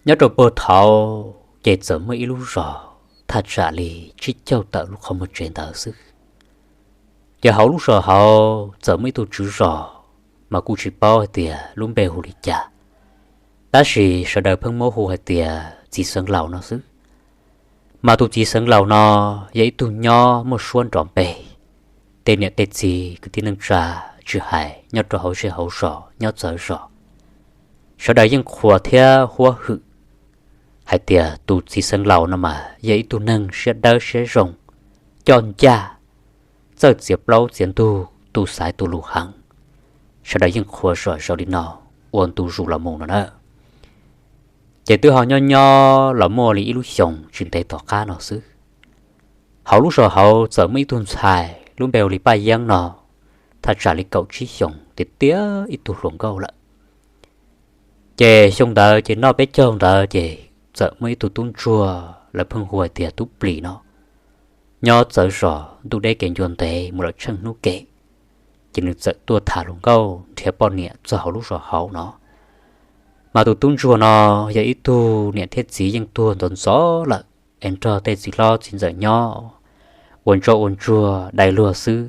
Nyob rau puag thaud ces txawm muaj ib lub zos thaj tsam li tsib caug tawm lub qhov muag tsev ntawd xwb. Ces hauv lub zos hauv txawm muaj ib tug tswv zos, mas kuj tsis paub hais tias lub npe hu li cas, tab sis sawv daws pheej muab hu hais tias txiv xeev laus no xwb. Mas tus txiv xeev laus no yog ib tug nyob muaj suab nrov npe, tej niam tej txiv kwv tij neej tsa, tsis hais nyob rau hauv zej hauv zos nyob txawv zos, sawv daws yeej qhuas thiab huab hwm hais tias tus txiv xeev laus no mas yog ib tug neeg siab dawb siab zoo, coj ncaj, txawj txiav plaub txiav ntug, tu xaiv tu lus heev. Sawv daws yeej qhuas zom zaws li no ua ntu zus los mus no na. Ces twb ho nyob nyob los muaj li ib lub xyoos tsis ntev tom qab no xwb, hauv lub zos hauv txawm muaj ib tug ntxhais lub npe hu li Paj Yeeb no, thaj tsam li kaum tsib xyoos tiag tiag ib tug hluas nkauj lawm. Ces xyoo ntawd ces noj peb caug ntawd ces txawm muaj ib tug tub ntsuag lawv pheej hu hais tias Tub Plis no, nyob txawv zos ntuj deb kev ncua ntev mus lawm tsheej hnub kev, ces nws txawm tuaj tham hluas nkauj nrhiav poj niam txog hauv lub zos hauv no. Mas tus tub ntsuag no yog ib tug niam thiab txiv yeej tuag ntxov ntxov lawm, es nrog tej txiv hlob txiv ntxawm nyob ua ntso ua ntsuag dai luag xwb,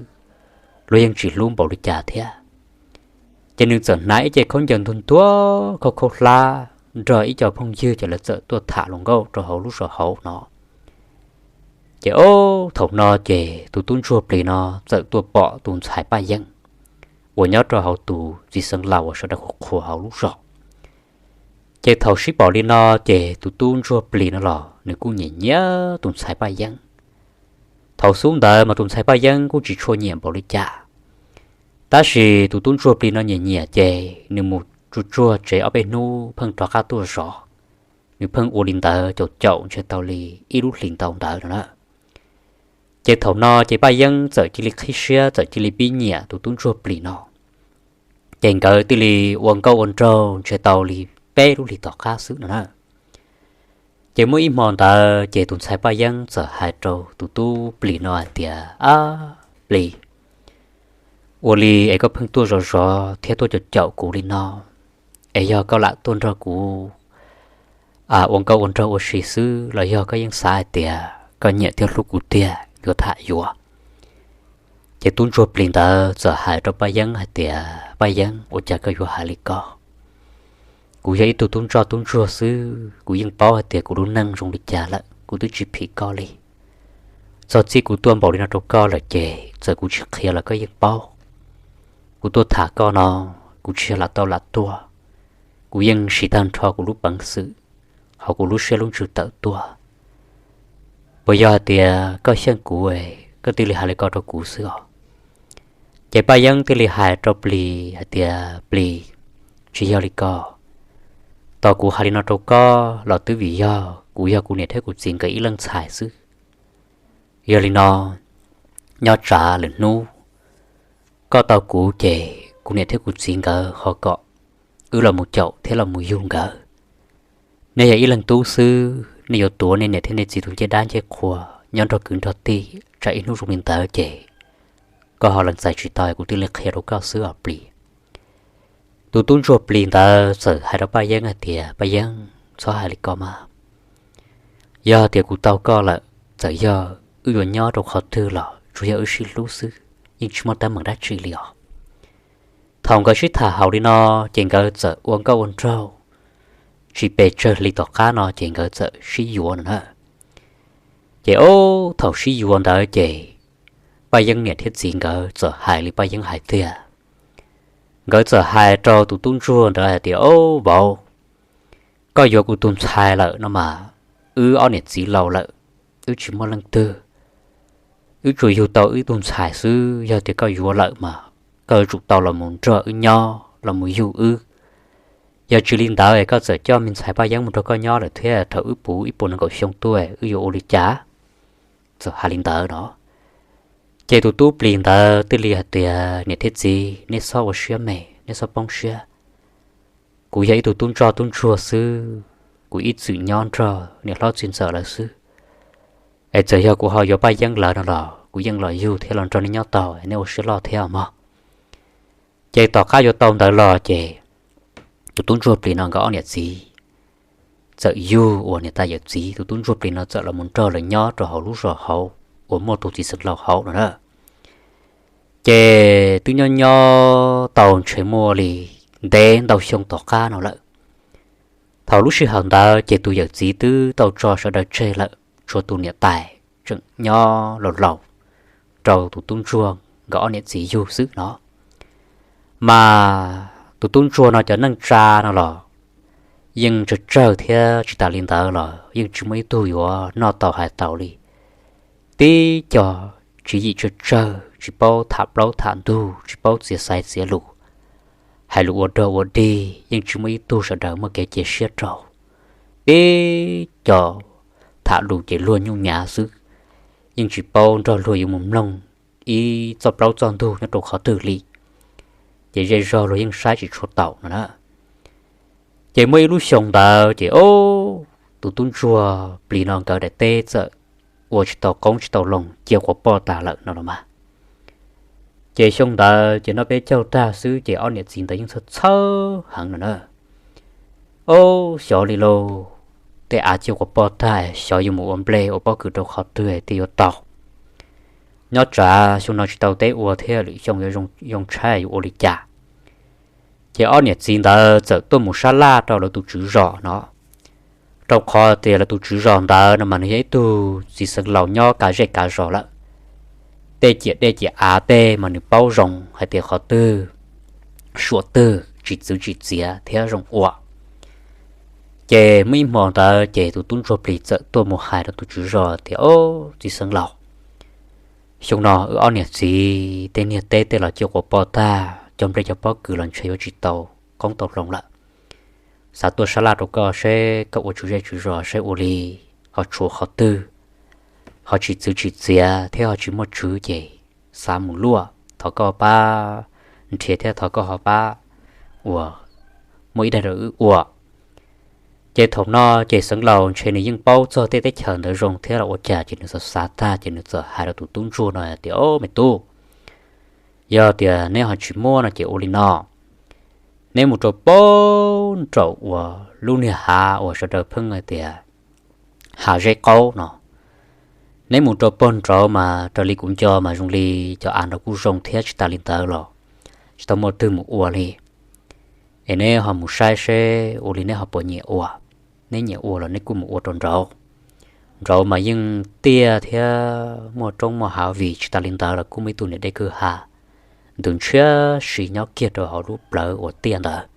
luag yeej tsis hlub npaum li cas thiab. Ces nws txawm hnav ib ce khaub ncaws ntuag ntuag khaub khaub hlab nrog ib co phooj ywg ces lawv txawm tuaj tham hluas nkauj rau hauv lub zos hauv no. Ces ob thaum no ces tus tub ntsuag Plis no txawm tuaj pom tus ntxhais Paj Yeeb uas nyob rau hauv tus txiv xeev laus uas sawv daws qhuas qhuas hauv lub zos. Ces thaum sib pom li no ces tus tub ntsuag Plis no los nws kuj nyiam nyiam tus ntxhais Paj Yeeb. Thaum xub ntawd mas tus ntxhais Paj Yeeb kuj tsis tshua nyiam npaum li cas, tab sis tus tub ntsuag Plis no nyiam nyiam ces nws mus tsuag tsuag tsev ob peb hnub pheej rov qab tuaj zov. Nws pheej ua li ntawd caum caum ntshe tau li ib lub hlis ntau ntawd no na. Ces thaum no ces Paj Yeeb txawm cia li qhib siab txawm cia li pib nyiam tus tub ntsuag Plis no. Ces nkawd thiaj li ua nkauj ua nraug ntshe tau li peb lub hlis tom qab xwb no na. Ces muaj ib hmo ntawd ces tus ntxhais Paj Yeeb txawm hais rau tus tub Plis no hais tias, Ab Plis, ua li es koj pheej tuaj zov zov thiab tuaj caum caum kuv li no, es yog koj lam tuaj nrog kuv ua nkauj ua nraug ua si xwb los yog koj yeej xav hais tias koj nyiam thiab hlub kuv tiag yuav tham yuav? Ces tub ntsuag Plis ntawd txawm hais rau Paj Yeeb hais tias, Paj Yeeb, ua cas koj yuav hais li ko? Kuv yog ib tug tub ntsoj tub ntsuag xwb, kuv yeej paub hais tias kuv lub neej zoo li cas lawm, kuv twb tsis phim koj li. Txog txij kuv tuaj npaum li no rau koj lawm ces txawm kuv tsis qhia los koj yeej paub. Kuv tuaj tham koj no, kuv tsis yog lam tau lam tuaj, kuv yeej siv tag nrho kuv lub peev xwm hauv kuv lub siab lub ntsws tawm tuaj. Puas yog hais tias koj xyeej kuv, koj thiaj li hais li ko rau kuv xwb os? Ces Paj Yeeb thiaj li hais rau Plis hais tias, Plis, tsis yog li ko. Tos kuv hais li no rau koj los twb vim yog kuv yog kuv niam thiab kuv txiv nkawd ib leeg ntxhais xwb. Yog li no, nyob tsam lwm hnub koj tau kuv ces kuv niam thiab kuv txiv nkawd ho kom wb los mus caum thiab los mus yug nkawd. Nej yog ib leeg tub xwb, nej yuav tuav nej niam thiab nej txiv tus ncej dab ncej qhua nyob nrog kwv nrog tij, tsam ib hnub zoo li ntawd ces koj ho lees txais tsis tau, kuv thiaj li qhia rau koj xwb os Plis. Tus tub ntsuag Plis ntawd txawm hais rau Paj Yeeb hais tias, Paj Yeeb, txhob hais li ko mas. Yog tias kuv tau koj lawm, txawm yog wb yuav nyob rau qhov twg los tsuas yog wb sib hlub xwb, yeej tsis muaj teeb meem dab tsi li os. Thaum nkawd sib tham haum li no, ces nkawd txawm ua nkauj ua nraug tsis pes tsawg hli tom qab no ces nkawd txawm sib yuav no na. Ces ob thaum sib yuav ntawd ces Paj Yeeb niam thiab txiv nkawd txawm hais li Paj Yeeb hais tiag. Nkawd txawm hais rau tus tub ntsuag ntawd hais tias, Ob vauv, koj yuav kuv tus ntxhais lawm no mas, wb ob niam txiv laus lawm, wb tsis muaj leej twg. Wb tsuas yug tau wb tug ntxhais xwb, yog tias koj yuav lawm mas koj yuav tsum tau los mus nrog wb nyob los mus yug wb. Yog tsis li ntawd es koj txawm coj me ntxhais Paj Yeeb mus nrog koj nyob lawm thiab, thaum wb puv ib puas nees nkaum xyoo tuaj wb yuav ua li cas? Txawm hais li ntawd no, ces tus tub Plis ntawd thiaj li hais tias, Niam thiab txiv, neb txhob ua siab me, neb txhob poob siab. Kuv yog ib tug tub ntsoj tub ntsuag xwb, kuv ib txwm nyob nrog niam hlob txiv ntxawm lawv xwb. Es txawm yog kuv ho yuav Paj Yeeb lawv no los kuv yeej los yug thiab los nrog neb nyob tau, neb ua siab loj thiab mog. Ces tom qab yuav tau ntawd los ces tus tub ntsuag Plis no nkawd ob niam txiv txawm yug uas niam tais yawm txiv tus tub ntsuag plis no txawm los mus nrog lawv nyob rau hauv lub zos hauv uas muaj tus txiv xeev laus hauv no na. Ces twb nyob nyob tau ntshe muaj li ntev ntau xyoo tom qab no lawm. Thaum lub sij hawm ntawd ces tus yawm txiv twb tau tso sawv daws tseg lawm, tshuav tus niam tais tseem nyob laus laus rau tus tub ntsuag nkawd ob niam txiv yug xwb no. Mas tus tub ntsuag no cov neej tsa no los yeej tsawg tsawg thiab tsis tas li ntawd los yeej tsis muaj ib tug yuav noj tau hais tau li. Tib co tswv yim tsawg tsawg, tsis paub tham plaub tham ntug, tsis paub txiav xaiv txiav lus, hais lus ua dog ua dig yeej tsis muaj ib tug sawv daws muaj kev cia siab rau. Tib co tham lus ces luag nyuj nyav xwb, yeej tsis paub nrog luag yuav mus mloog ib txoj plaub txoj ntug nyob rau qhov twg li, ces zej zog luag yeej saib tsis tshua taus no na. Ces muaj ib lub xyoo ntawd ces o, tus tub ntsuag plis no nkawd daim teb txawm ua tsis tau qoob tsis tau loo, cia quas poj tag lawm no los mas. Ces xyoo ntawd ces noj peb caug tag xwb ces ob niam txiv ntawd yeej txhawj txhawj heev no na. O, xyov li lauj, tej av cia quas poj tag, xyov yuav mus ua nplej ua pob kws rau qhov twg thiaj yuav tau. Nyob tsam xyoo no tsis tau teb ua thiab lwm xyoo yuav zoo tshaib yuav ua li cas. Ces ob niam txiv ntawd txawm tuaj mus sab laj rau lawv tus tswv zos no, rau qhov tias lawv tus tswv zos ntawd no mas nws yog ib tug txiv xeev laus nyob kav zej kav zos lawm. Tej ciam dej ciam av tej mas nws paub zoo hais tias qhov twg suam twg tsis txwv tsis txiav thiab zoo ua. Ces muaj ib hmo ntawd ces tus tub ntsuag plis txawm tuaj mus hais rau tus tswv zos tias, O, txiv xeev laus, xyoo no wb ob niam txiv tej niag teb tej los cia quas poj tag, cog nplej cog pob kws los ntshe yuav tsis tau qoob tau loo lawm. Xav tuaj sab laj rau koj seb koj ua tswv zej tswv zos seb ua li ho tshuav qhov twg ho tsis txwv tsis txiav thiab ho tsis muaj tswv ces xav mus luaj, thov koj pab nrhiav thiab thov koj ho pab uas muaj ib daim rau wb ua. Ces thaum no ces xeev laus ntshe nws yeej paub txog tej teb chaws ntawd zoo thiab los ua cas ces nws xav xav tag ces nws txawm hais rau tus tub ntsuag no tias, O, me tub, yog tias neb ho tsis muab no ces ua li no, neb mus rau pem nraum uas lub niag hav uas sawv daws pheej hais tias hav zeb qaub no, neb mus rau pem nraud mas raws li kuv nco mas zoo li cov av nraud kuj zoo thiab tsis tas li ntawd los tsis tau muaj twg mus ua li. Es neb ho mus saib seb ua li neb ho puas nyiam ua. Neb nyiam ua los neb kuj mus ua rau nraud. Nraud mas yeej tiaj thiab muaj roob muaj hav vim tsis tas li ntawd los kuj muaj ib tug niam dej kwj ha ntws ntshiab si nyob kiag rau hauv lub plawv uas tiaj ntawd.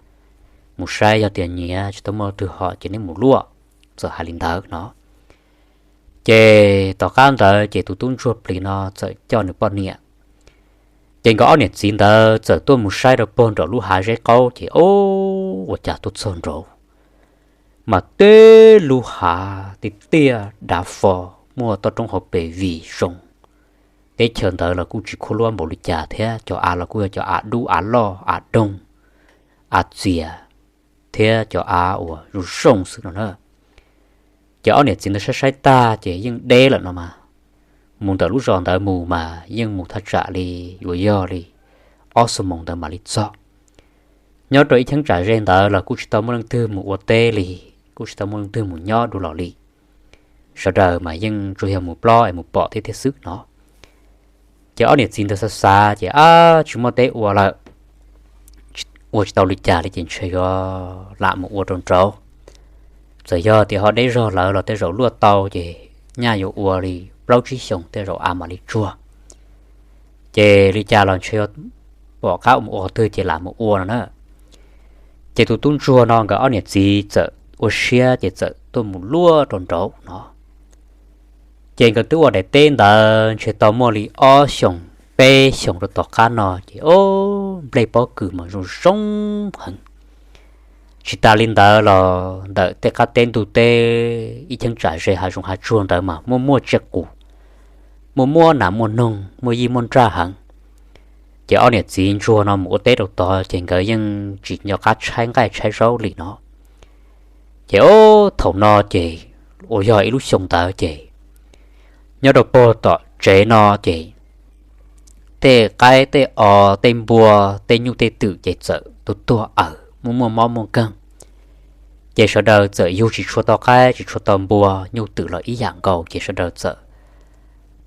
Mus saib yog tias nyiam tsis tau muaj twg hom ces neb mus luaj. Txawm hais li ntawd no ces tom qab ntawd ces tus tub ntsuag plis no txawm coj nws poj niam, ces nkawd ob niam txiv ntawd txawm tuaj mus saib rau pem nraum lub hav zeb qaub ces o, ua cas tuaj txog nraud mas teb lub hav tiaj tiaj dav fo, muaj toj roob hauv pes vim zoo. Teb chaws ntawd los kuj tsis khuab luab npaum li cas thiab cov av los kuj yog cov av dub av loj av doog, av txias thiab cov av uas zoo zoo xwb no na. Ces ob niam txiv ntawd saib saib tag ces yeej deb lawm no mas, mus ntawm lub zos ntawd mus mas yeej mus thaj tsam li yuav yog li ob xuab moos ntawd mam li txog. Nyob rau ib cheeb tsam ze ntawd los kuj tsis tau muaj leej twg mus ua teb li, kuj tsis tau muaj leej twg mus nyob dua los li. Sawv daws mas yeej tsuas yog mus plob es mus pom thiab thiab xwb no. Ces ob niam txiv ntawd xav xav ces ab tsis muaj teb ua lawm, ua tsis tau li cas li ces ntshe yuav lam mus ua rau nraud. Txawm yog tias ho deb zog lawm los tej zaum luaj tau ces nyaj yuav ua li plaub tsib xyoos tej zaum av mam li tsuag. Ces li cas los ntshe yuav pom qab mus ua qhov twg ces lam mus ua no na. Ces tus tub ntsuag no nkawd ob niam txiv txawm ua siab ces txawm tuaj mus luaj rau nraud no. Ces nkawd twb ua daim teb ntawd ntshe tau muaj li ob xyoos peb xyoos rau tom qab no ces o, nplej pob kws mas zoo zoo heev. Tsis tas li ntawd los ntawm tej qab teb ntug teb ib cheeb tsam ze hav zoov hav tsuag ntawd mas muaj muaj tsiaj qus, muaj muaj nas muaj noog muaj yij muaj nraj heev. Ces ob niam txiv ntsuag no mus ua teb rau tod ces nkawd yeej tsis nco qab tshaib nqaij tshaib zaub li no. Ces o, thaum no ces uas yog ib lub xyoo ntawd ces nyob rau puag tom tsev no ces tej qaib tej os tej npua tej nyuj tej twm ces txawm tuag tuag awm muaj muaj mob muaj nkeeg. Ces sawv daws txawm yug tsis tshua tau qaib tsis tshua tau npua, nyuj twm los ib yam nkaus, ces sawv daws txawm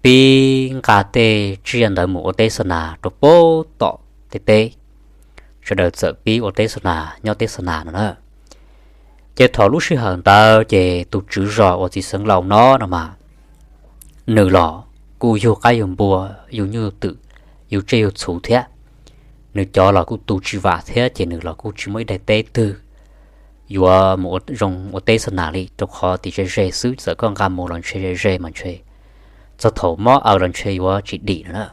pib nqa tej tsiaj ntawd mus ua teb xa nas rau pem tom tej teb. Sawv daws txawm pib ua teb xa nas nyob teb xa nas no na. Ces thaum lub sij hawm ntawd ces tus tswv zos uas txiv xeev laus no no mas nws los kuj yug qaib yug npua, yug nyuj twm, yug tsiaj yug txhu thiab. Nws cov los kuj tu tsis vam thiab, ces nws los kuj tsis muaj ib daim teb twg yuav mus zoo ua teb xa nas li, rau qhov tias ze ze xwb, txawm koj nqa mus los ntshe ze ze mas ntshe txog thaum mob aws los ntshe yuav tsis dim no na.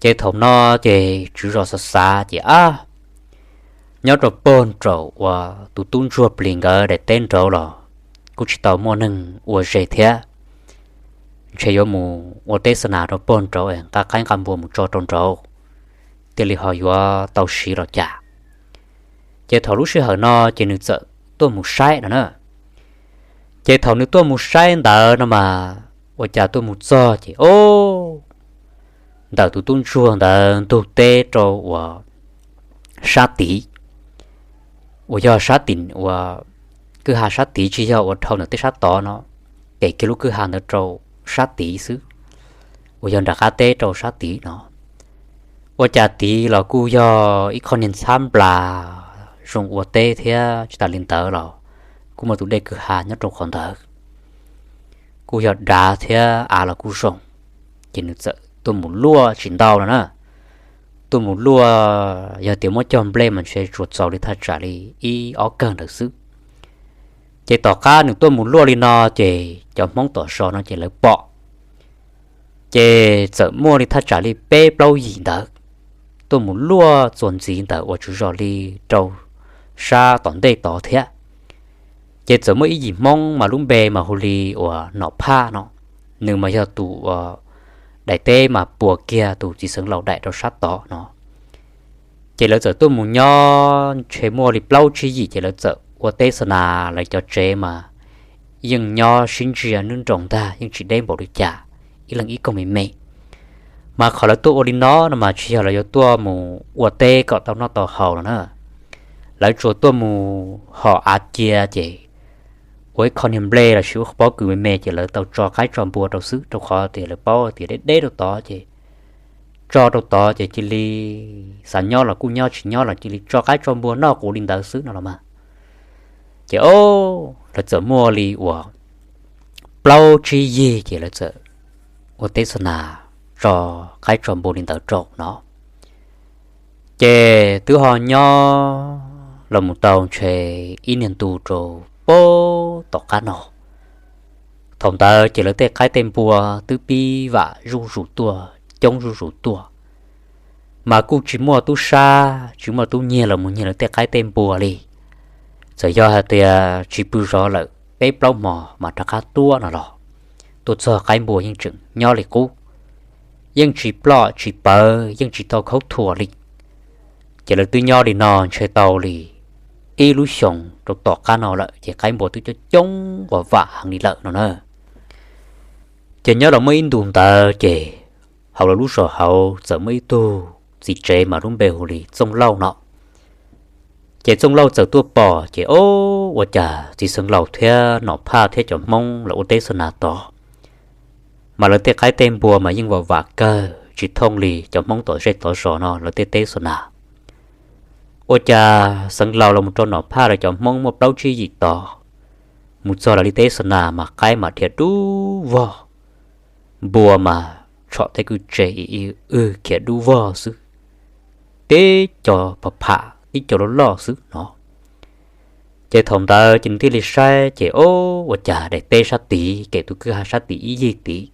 Ces thaum no ces tswv zos xav xav ces ab, nyob rau pem nraum uas tus tub ntsuag plis nkawd daim teb nraud los kuj tsis tau muaj neeg ua ze thiab. Ntshe yuav mus ua teb xa nas rau pem nraud es nqa qaib nqa npua mus tso rau nraud, thiaj li ho yuav tau siv los cas. Ces thaum lub sij hawm no ces nws txawm tuaj mus saib no na. Ces thaum nws tuaj mus saib ntawd no mas ua cas tuaj mus txog ces ob, ntawm tus tub ntsuag ntawd ntug teb rau uas sab tid, uas yog sab tim uas kwj ha sab tid, tsis yog uas dhau ntawm tej sab tod no, ces kiag lub kwj ha ntawd rau sab tid xwb, uas yog nram qab teb rau sab tid no. Ua cas tid los kuj yog ib qho niag ntxhab nplas zoo ua teb thiab, tsis tas li ntawd los kuj muaj tus dej kwj ha nyob rau qhov ntawd, kuj yog dav thiab av los kuj zoo. Ces nws txawm tuaj mus luaj tsis ntau no na. Tuaj mus luaj, yog tias muab cog nplej mas ntshe tsuas txaus li thaj tsam li ib ob kawg ntawd xwb. Ces tom qab nws tuaj mus luaj li no ces cov Hmoob tom zos no ces lawv pom. Ces txawm muaj li thaj tsam li peb plaub yim ntawd tuaj mus luaj txuas ntxiv ntawm uas tswv zos li rau sab tom ntej tod thiab. Ces txawm muaj ib yim Hmoob mas lub npe mas hu li uas Nom Phaj no, nws mas yog tus uas daim teb mas puas kiag tus txiv xeev laus daim rau sab tod no. Ces lawv txawm tuaj mus nyob ntshe muaj li plaub tsib yim, ces lawv txawm ua teb xa nas, lawv cov tsev mas yeej nyob sib ntsia nruab nroos ntag, yeej tsis deb npaum li cas, ib leeg ib koog me me. Mas qhov lawv tuaj ua li no no mas tsis yog lawv yuav tuaj mus ua teb kom tau noj tau haus no na. Lawv tsuas tuaj mus hom av cia ces ua ib qho niag nplej los sis ua pob kws me me ces lawv tau tso qaib tso npua rau xwb, rau qhov tias lawv paub tias deb deb rau tod ces tso rau tod ces cia li xav nyob los kuj nyob, tsis nyob los cia li tso qaib tso npua noj quv li ntawd xwb no los mas. Ces ob, lawv txawm muaj li uas plaub tsib yig ces lawv txawm ua teb xa nas tso qaib tso npua li ntawd rau no. Ces twb ho nyob los mus tau ntshe ib niag ntu rau pem tom qab no. Thaum ntawd ces lawv tej qaib tej npua twb pib vam zuj zus tuaj, coob zuj zus tuaj, mas kuj tsis muaj tub sab tsis muaj tub nyiag los mus nyiag lawv tej qaib tej npua li. Txawm yog hais tias tsis pw zov lawm peb plaub hmo mas rov qab tuaj no los tuaj txog qaib npua yeej tseem nyob li qub, yeej tsis ploj tsis pawv, yeej tsis tau khaub thuas li. Ces lawv twb nyob li no ntshe tau li ib lub xyoos rau tom qab no lawm ces qaib npua twb coob coob uas vam heev li lawm no na. Ces nyob los muaj ib ntus ntawd ces hauv lawv lub zos hauv txawm muaj ib tug txiv tsev mas lub npe hu li Txooj Lauj no. Ces Txooj Lauj txawm tuaj pom ces ob, ua cas txiv xeev laus thiab Nom Phaj thiab cov Hmoob lawv ua teb xa nas tod mas lawv tej qaib tej npua mas yeej vam vam kawg tsis thooj li cov Hmoob tom zej tod zos no lawv tej teb xa nas. Ua cas xeev laus los mus rau Nom Phaj lawv cov Hmoob muaj plaub tsib yim tod mus txog lawv li teb xa nas mas qaib mas dhia dub vog, npua mas tshom tej kwj tse ib wb khiav dub vog xwb, tib co pham pham tib co loj loj xwb no. Ces thaum ntawd ces nws thiaj li saib ces ob, ua cas daim teb sab tid kem tus kwj ha sab tid ib yig tid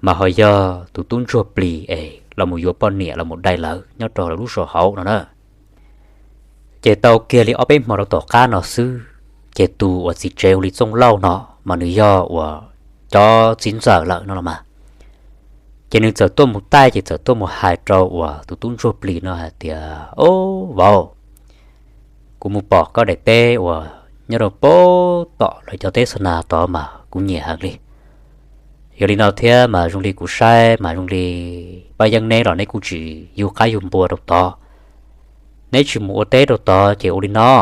mas ho yog tus tub ntsuag plis es los mus yuav poj niam los mus dai lawv nyob rau lawv lub zos hauv no na. Ces tau kiag li ob peb hmo rau tom qab no xwb, ces tus uas txiv tsev hu li Txooj Lauj no mas nws yog uas cov txiv ntxawm lawm no los mas. Ces nws txawm tuaj mus taij ces txawm tuaj mus hais rau uas tus tub ntsuag plis no hais tias, Ob vauv, kuv mus pom koj daim teb uas nyob rau pem tom lawv cov teb xa nas tod mas kuv nyiam heev li. Yog li no thiab mas zoo li kuv saib mas zoo li pab yeeb neb los neb kuj tsis yug qaib yug npua rau tod, neb tsis mus ua teb rau tod ces ua li no,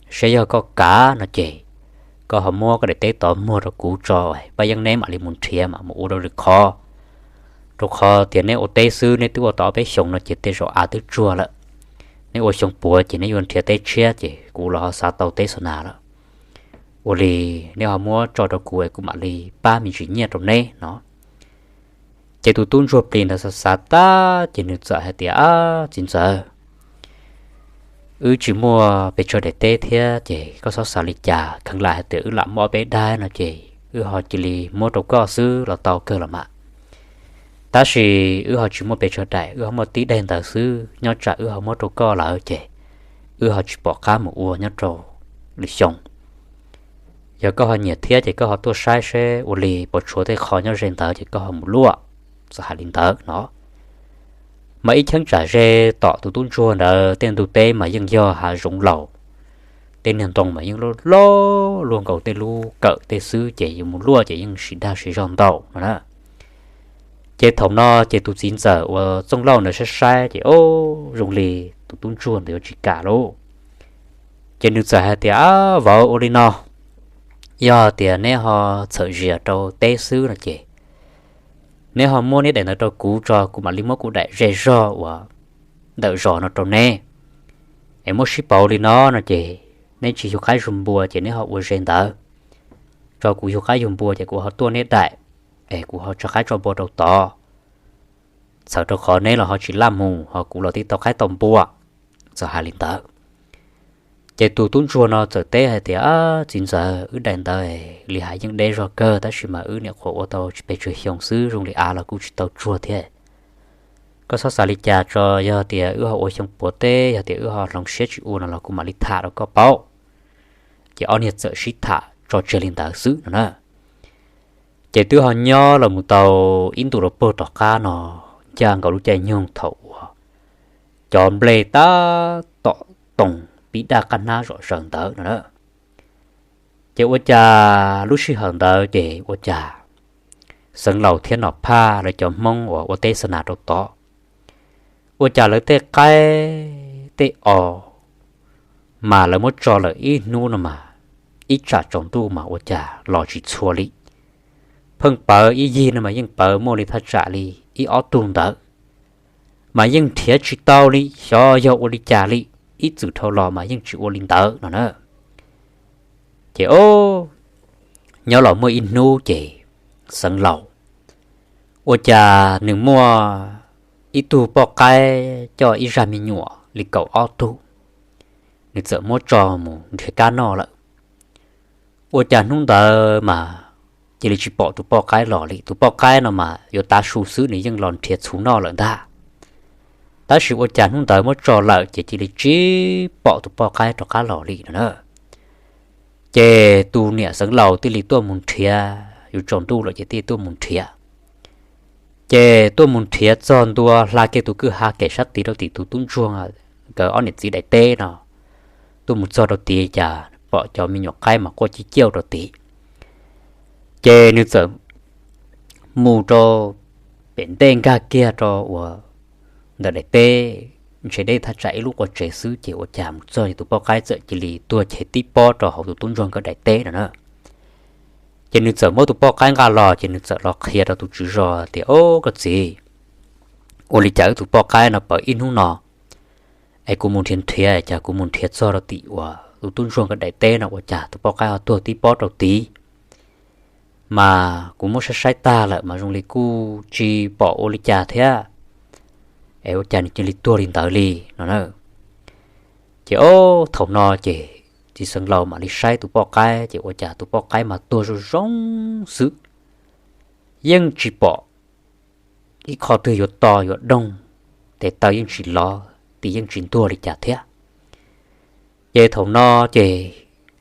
saib yog koj kam no ces koj ho muab koj daim teb tov muag rau kuv tso, Paj Yeeb neb mam li mus nrhiav mam mus ua rau lwm qhov. Rau qhov tias neb ua teb xwb neb twb ua tau ob peb xyoos no ces tej zaum av twb tsuag lawm. Neb ua xyoo puav ces neb yuav nrhiav teb tshiab ces kuv los ho xav tau teb xa nas lawm. Ua li neb ho muab tso rau kuv es kuv mam li pab me ntsis nyiaj rau neb no. Ces tus tub ntsuag plis ntawd xav xav tag ces nws txawm hais tias, Ab txiv ntxawm, wb tsis muaj pes tsawg daim teb thiab ces koj txhob xav li cas, kheev lam hais tias wb lam muaj ob peb daim no ces wb ho cia li muab rau koj xwb los tau kawg los mas. Tab sis wb ho tsis muaj pes tsawg daim, wb ho muaj tib daim ntawd xwb, nyob tsam wb ho muab rau koj lawm ces wb ho tsis pom qab mus ua nyob rau lwm xyoo. Yog koj ho nyiam thiab ces koj ho tuaj saib seb ua li puas tshuav tej qho nyob ze ntawd ces koj ho mus luaj. Txawm hais li ntawd no, mas ib cheeb tsam ze tom tus tub ntsuag ntawd tej ntug teb mas yeej yog hav zoov laus, tej niag ntoo mas yeej loj loj luaj nkaus tej lub kawm tej xwb ces yus mus luaj ces yeej siv dag siv zog ntau no na. Ces thaum no ces tus txiv ntxawm uas Txooj Lauj ntawd saib saib ces, o, zoo li tus tub ntsuag ntawd yuav tsis kam lauj. Ces nws txawm hais tias, Ab vauv, ua li no, yog tias neb ho txhawm zias rau teb xwb no ces neb ho muab neb daim ntawd rau kuv tso, kuv mam li muab kuv daim ze zog uas ntawm zos no rau neb. Es muab sib pauv li no no ces neb tsis yug qaib yug npua ces neb ho ua ze ntawd, tso kuv yug qaib yug npua ces kuv ho tuaj neb daim, es kuv ho tso qaib tso npua rau tod. Txhawm rau qhov neb los ho tsis laj mus, ho kuv los tib tau qaib tau npua. Txawm hais li ntawd, ces tus tub ntsuag no txawm teb hais tias, Txiv ntxawm, wb daim ntawd li hais yeej deb zog kawg tab sis mas wb nyuam qhuav ua tau tsis pes tsawg xyoo xwb, zoo li av los kuj tsis tau tsuag thiab. Koj txhob xav li cas tso, yog tias wb ho ua xyoo puav teb, yog tias wb ho hloov siab tsis ua no los kuv mam li tham rau koj paub. Ces ob niag txawm sib tham tso tseg li ntawd xwb no na. Ces twb ho nyob los mus tau ib ntu rau puag tom qab no, ncaj nkaus lub caij nyoog thaum uas cov nplej tab tom toos pib daj qab hnab zom zaws ntawd no na. Ces ua cas lub sij hawm ntawd ces ua cas Xeev Laus thiab Nom Phaj lawv cov Hmoob uas ua teb xa nas rau tod, ua cas lawv tej qaib tej os mas lawv muab tso lawm ib hnub no mas ib tsam tsaus ntuj mas ua cas los tsis txhua li. Pheej pawv ib yig no mas yeej pawv muaj li thaj tsam li ib ob tug ntawd, mas yeej nrhiav tsis tau li, xyov yog ua li cas li, ib txwm dhau los mas yeej tsis ua li ntawd no na. Ces o, nyob los muaj ib hnub ces Xeev Laus ua cas nws muaj ib tug poj qaib coj ib zaj me nyuam li kaum ob tug, nws txawm muab tso mus nrhiav kab noj lawm. Ua cas hnub ntawd mas cia li tsis pom tus poj qaib los li. Tus poj qaib no mas yuav tav su xwb nws yeej los nrhiav txhuv noj lawm ntag. Tab sis ua cas hnub ntawd muab tso lawm ces cia li tsis pom tus poj qaib rov qab los li no na. Ces tus niam Xeev Laus thiaj li tuaj mus nrhiav, yuav tsaus ntuj lawm ces thiaj tuaj mus nrhiav. Ces tuaj mus nrhiav txog ntua hla kiag tus kwj ha kem sab tid rau tim tus tub ntsuag nkawd ob niam txiv daim teb no, tuaj mus txog rau tid cas pom cov me nyuam qaib mas quaj ciaj ciaj rau tid. Ces nws txawm mus rau pem ntej nkag kiag rau uas ntawm daim teb, ntshe deb thaj tsam ib lub qua tsev xwb ces ua cas mus txog tus poj qaib txawm cia li tuag chev tib pob rau hauv tus tub ntsuag nkawd daim teb no na. Ces nws txawm muab tus poj qaib nqa los ces nws txawm los qhia rau tus tswv zos tias, O koj txiv, ua li cas wb tus poj qaib no pawv ib hnub no, es kuv mus nrhiav nrhiav cas kuv mus nrhiav txog rau tim uas tus tub ntsuag nkawd daim teb no ua cas tus poj qaib ho tuag tib pob rau tid, mas kuv muab saib saib tag lawm mas zoo li kuj tsis pom ua li cas thiab, es ua cas nws cia li tuag li ntawd li no na. Ces o, thaum no ces txiv Xeev Laus mam li saib tus poj qaib ces ua cas tus poj qaib mas tuag zoo zoo xwb, yeej tsis pom ib qho twg yuav to yuav doog, tes taw yeej tsis lov, tim yeej tsis ntuag li cas thiab. Ces thaum no ces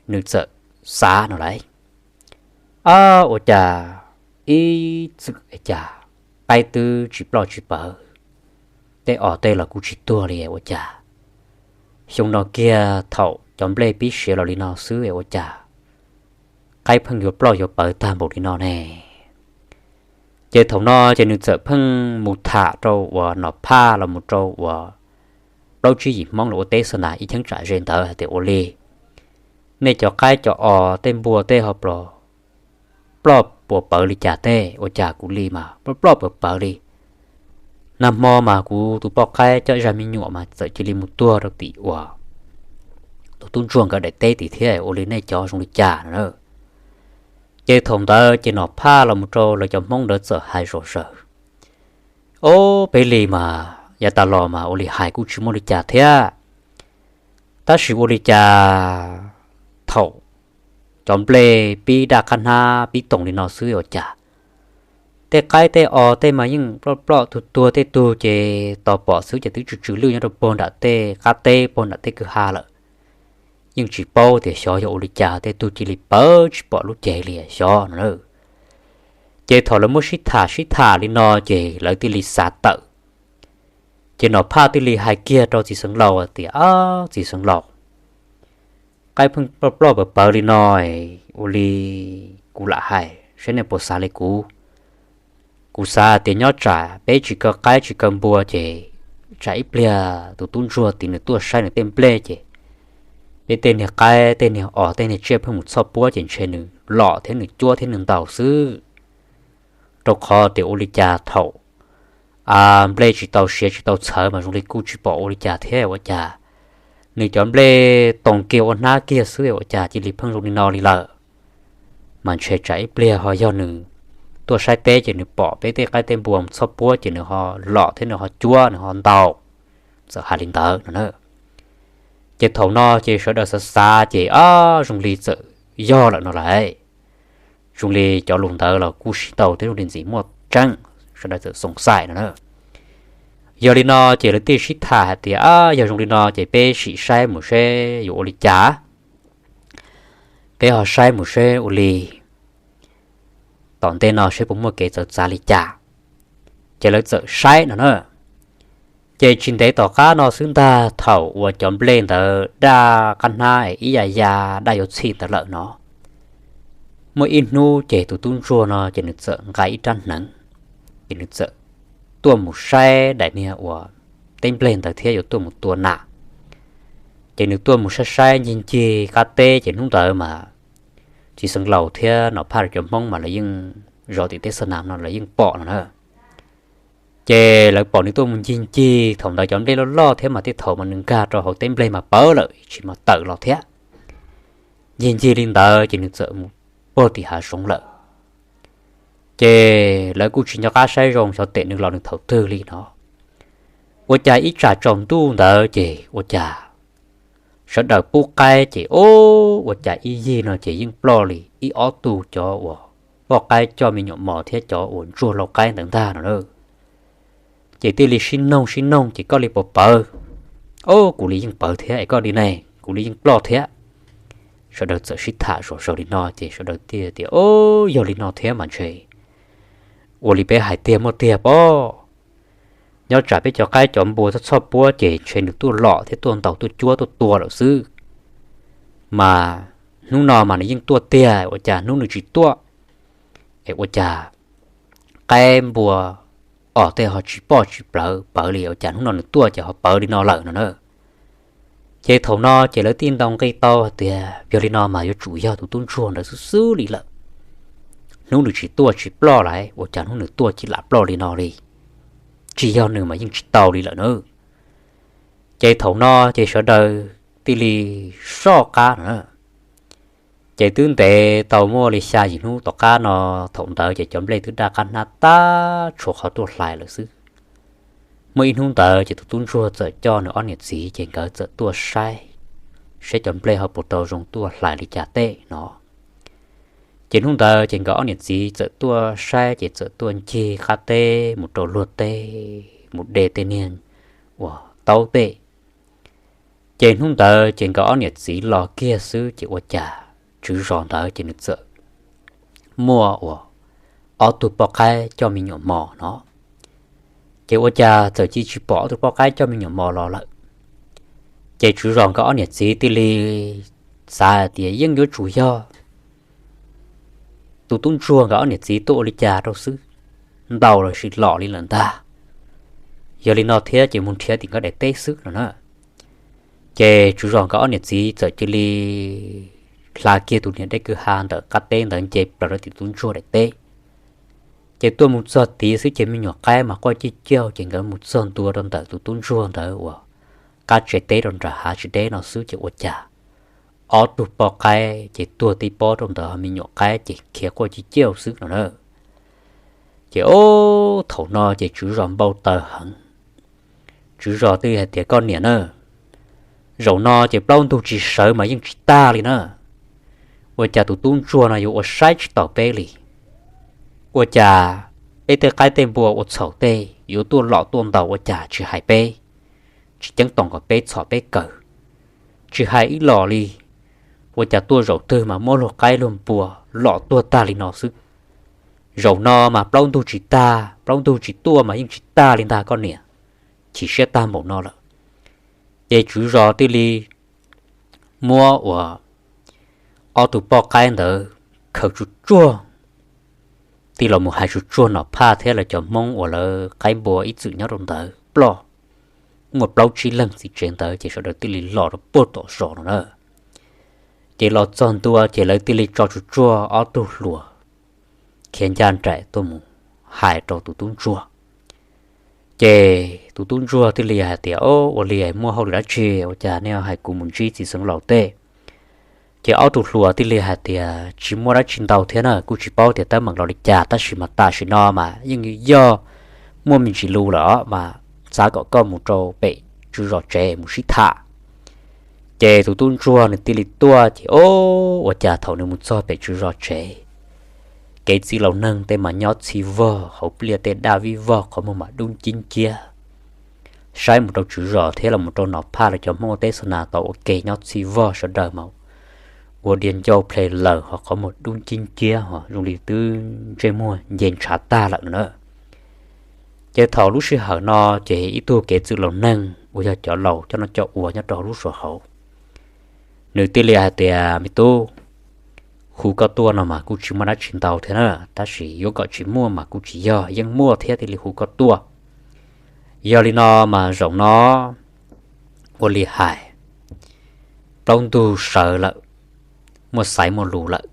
nws txawm xav no lauj, Ab, ua cas ib txwm es cas qaib twb tsis ploj tsis pawv, tej os tej los kuj tsis tuag li ua cas, xyoo no kiag thaum cov nplej pib siav los li no xwb es ua cas qaib pheej yuav ploj yuav pawv tag npaum li no ne? Ces thaum no ces nws txawm pheej mus tham rau uas Nom Phaj los mus rau uas plaub tsib yim Hmoob los ua teb xa nas ib cheeb tsam ze ntawd hais tias ua li nej cov qaib cov os tej npua tej ho ploj puas pawv li cas tej, ua cas kuv li mas ploj ploj pawv pawv li. Nag hmo mas kuv tus poj qaib coj ib zag me nyuam mas txawm cia li mus tuag rau tim uas tus tub ntsuag nkawd daim teb tim thiab, ua li nej cov zoo li cas no na. Ces thaum ntawd ces Nom Phaj los mus rau lawv cov Hmoob ntawd txawm hais zom zaws, Ob, peb li mas yav tas los mas ua li hais kuj tsis muaj li cas thiab, tab sis ua li cas thaum cov nplej pib daj qab hnab pib toos li no xwb ua cas tej qaib tej os tej mas yeej ploj ploj tuag tuag, tej tug ces tos pom xwb ces twb tsw tsw lwj nyob rau puag nram tej qab teb puag nram tej kwj ha lawm. Yeej tsis paub tias xyov yog ua li cas tej tug cia li pawv tsis pom lub cev li xyov no na. Ces thaum lawv muab sib tham sib tham li no ces lawv thiaj li xav tawm. Ces Nom Phaj thiaj li hais kiag rau txiv xeev laus tias, Ob, txiv xeev laus, qaib pheej ploj ploj pawv pawv li no, ua li kuv lam hais saib nej puas xav li kuv. Kuv xav tias nyob tsam peb tsis kaw qaib tsis kaw npua ces tsam ib pliag tus tub ntsuag tid nws tuaj saib nws tej nplej ces peb tej niag qaib tej niag os tej niag tsiaj pheej mus txhoj puab ces ntshe nws lom thiab nws cuab thiab nws ntaus xwb. Rau qhov tias ua li cas thaum nplej tsis tau siav tsis tau txhawv mas zoo li kuj tsis pom ua li cas thiab, ua cas nws cov nplej toos kiag ua hnab kiag xwb ua cas cia li pheej zoo li no li lawm. Mas ntshe tsam ib pliag ho yog nws tuaj saib teb ces nws pom peb tej qaib tej npua mus txhoj puab ces nws ho lom thiab nws ho cuab nws ho ntaus. Txawm hais li ntawd no na. Ces thaum no ces sawv daws xav xav ces, Ob, zoo li txawm yog lawm no lauj. Zoo li cov lus ntawd los kuj sib tau thiab zoo li ntxim muaj tseeb, sawv daws txawm xoom xaim no na. Yog li no ces lawv thiaj sib tham hais tias, Ab, yog zoo li no ces peb sim saib mus seb yuav ua li cas. Peb ho saib mus seb ua li tom ntej no seb puas muaj kev txawv txav li cas. Ces lawv txawm saib no na. Ces tsis ntev tom qab no xwb ntag, thaum uas cov nplej ntawd daj qab hnab ib ya ya daj yuav txhij ntawd lawm no, muaj ib hnub ces tus tub ntsuag no ces nws txawm nqa ib rab hneev, ces nws txawm tuaj mus saib daim niag uas teb nplej ntawd thiab yuav tuaj mus tua nas. Ces nws tuaj mus saib saib ncig ncig qab teb ces hnub ntawd mas txiv xeev laus thiab Nom Phaj cov Hmoob mas lawv yeej zov tim teb xa nas no lawv yeej pom no na. Ces lawv pom nws tuaj mus ncig ncig, thaum ntawd cov nplej loj loj thiab mas tej thaum mas nws nkag rau hauv teb nplej mas pawv lawm tsis mas tawm los thiab. Ncig ncig li ntawd ces nws txawm mus puag tim hav zoov lawm. Ces lawv kuj tsis nco qab saib zoo xyov tes nws los nws thaum twg li no. Ua cas ib tsam tsaus ntuj ntawd ces ua cas sawv daws pub qaib ces, Ub, ua cas ib yig no ces yeej ploj li ib ob tug cov uas poj qaib coj me nyuam mos thiab cov uas ntsuag lau qaib ntawd ntag no na. Ces thiaj li sib noog sib noog ces koj li puas pawv? Ub, kuv li yeej pawv thiab es koj li ne? Kuv li yeej ploj thiab. Sawv daws txawm sib tham zom zaws li no ces sawv daws thiaj tias, Ub, yog li no thiab mas ntshe ua li peb hais tiag muaj tiag pob. Nyob tsam peb cov qaib cov npua txhob txhoj puab ces ntshe nws tuaj lom thiab tuaj ntaus tuaj cuab tuaj tua lawm xwb. Mas hnub no mas nws yeej tuaj tiag, ua cas hnub nws tsis tuaj es ua cas qaib npua os tej ho tsis poj tsis plawv pawv li, ua cas hnub no nws tuaj ces ho pawv li no lawm no na. Ces thaum no ces lawv thiaj ntaus nqi tau hais tias yog li no mas yuav tsum yog tus tub ntsuag ntawd xwb xwb li lawm. Hnub nws tsis tuaj tsis ploj lawm ua cas hnub nws tuaj cia li ploj li no li. Tsis yog nws mas yeej tsis tau li lawm na. Ces thaum no ces sawv daws thiaj li soj qab no na. Ces twb ntev tau muaj li xya yim hnub tom qab no, thaum ntawd ces cov nplej twb daj qab hnab tab tshuav qhov tuaj hlais lawm xwb. Muaj ib hnub ntawd ces tus tub ntsuag txawm coj nws ob niam txiv ces nkawd txawm tuaj saib, saib cov nplej ho puas tau zoo tuaj hlais li cas tej no. Ces hnub ntawd ces nkawd ob niam txiv txawm tuaj saib ces txawm tuaj ncig qab teb mus rau luag teb, mus de tej niag uas taub tej. Ces hnub ntawd ces nkawd ob niam txiv los kiag xwb ces ua cas tswv zos ntawd ces nws txawm muaj uas ob tug poj qaib coj me nyuam mos no. Ces ua cas txawm cia tsis pom ob tug poj qaib coj me nyuam mos los lawm. Ces tswv zos nkawd ob niam txiv thiaj li xav hais tias yeej yuav tsum yog tus tub ntsuag nkawd ob niam txiv tuaj ua li cas rau xwb, ntaus los sis lom li lawm ntag. Yog li no thiab ces mus nrhiav tim nkawd daim teb xwb no na. Ces tswv zos nkawd ob niam txiv txawm cia li hla kiag tus niam dej kwj ha ntawm qab teb ntawd nce plaws rau tim tub ntsuag daim teb. Ces tuaj mus txog tid xwb ces me nyuam qaib mas quaj ciaj ciaj, ces nkawd mus txog ntua rau ntawm tus tub ntsuag ntawd uas qab tsev teb rau nram hav tsis deb no xwb ces ua cas ob tug poj qaib ces tuag tib pob rau ntawd, me nyuam qaib ces khiav quaj ciaj ciaj xwb no na. Ces ob thaum no ces tswv zos npau taws heev. Tswv zos thiaj li hais tias, Koj niam na, zaum no ces plaub ntug tsis sawv mas yeej tsis tag li na. Ua cas tus tub ntsuag no yuav ua saib tsis taus peb li? Ua cas peb tej qaib tej npua ua txhaum tej yuav tuaj lom tuaj ntaus ua cas tsis hais peb, tsis ceeb toom kom peb txhom peb kawg, tsis hais ib los li? Ua cas tuaj zaum twg mas muab luag qaib luag npua lom tuag tag li no xwb? Zaum no mas plaub ntug tsis tag, plaub ntug tsis tuaj mas yeej tsis tag li ntag koj niam, chim siab tag npaum no lawm. Ces tswv zos thiaj li muab uas ob tug poj qaib ntawd khaws tsuj tsuag, thiaj los mus hais tsuj tsuag Nom Phaj thiab lawv cov Hmoob uas lawv qaib npua ib txwm nyob rau ntawd ploj, muaj plaub tsib leeg txiv tsev ntawd ces sawv daws thiaj li los rau puag tom zos no na. Ces los txog ntua ces lawv thiaj li tso tsuj tsuag ob tug hluas khiav ncaj nraim tuaj mus hais rau tus tub ntsuag. Ces tus tub ntsuag thiaj li hais tias, Ob, ua li muaj hauj lwm dab tsi ua cas nej hais kuv mus ntsib txiv xeev laus tej? Ces ob tug hluas thiaj li hais tias, Tsis muaj dab tsi ntau thiab na, kuj tsis paub tias teeb meem los li cas, tab sis mas tam sim no mas yeej yog muaj me ntsis lus lawm os, mas xav kom koj mus rau pem tswv zos tsev mus sib tham. Ces tus tub ntsuag nws thiaj li tuaj ces ob, ua cas thaum nws mus txog pem tswv zos tsev, kev txwv laus neeg tej mas nyob txhij vog, hauv pliaj tej daj vij vog, qhov muag mas dub nciab nciab. Saib mus rau tswv zos thiab los mus rau Nom Phaj lawv cov Hmoob ua teb xa nas tau ua ke nyob txhij vog, sawv daws mas ua diav ncauj ple laws ho qhov muag dub nciab nciab ho zoo li twb ntsej muag nce ntshav tag lawm no na. Ces thaum lub sij hawm no ces ib tug kev txwv laus neeg uas yog cov laus coj noj coj ua nyob rau hauv lub zos hauv, nws thiaj li hais tias, Me tub, hu koj tuaj no mas kuj tsis muaj dab tsi ntau thiab na, tab sis yuav kom tsis muaj mas kuj tsis yog, yeej muaj thiab thiaj li hu koj tuaj. Yog li no mas zaum no ua li hais, plaub ntug sawv lawm, muaj xaiv muaj lus lawm,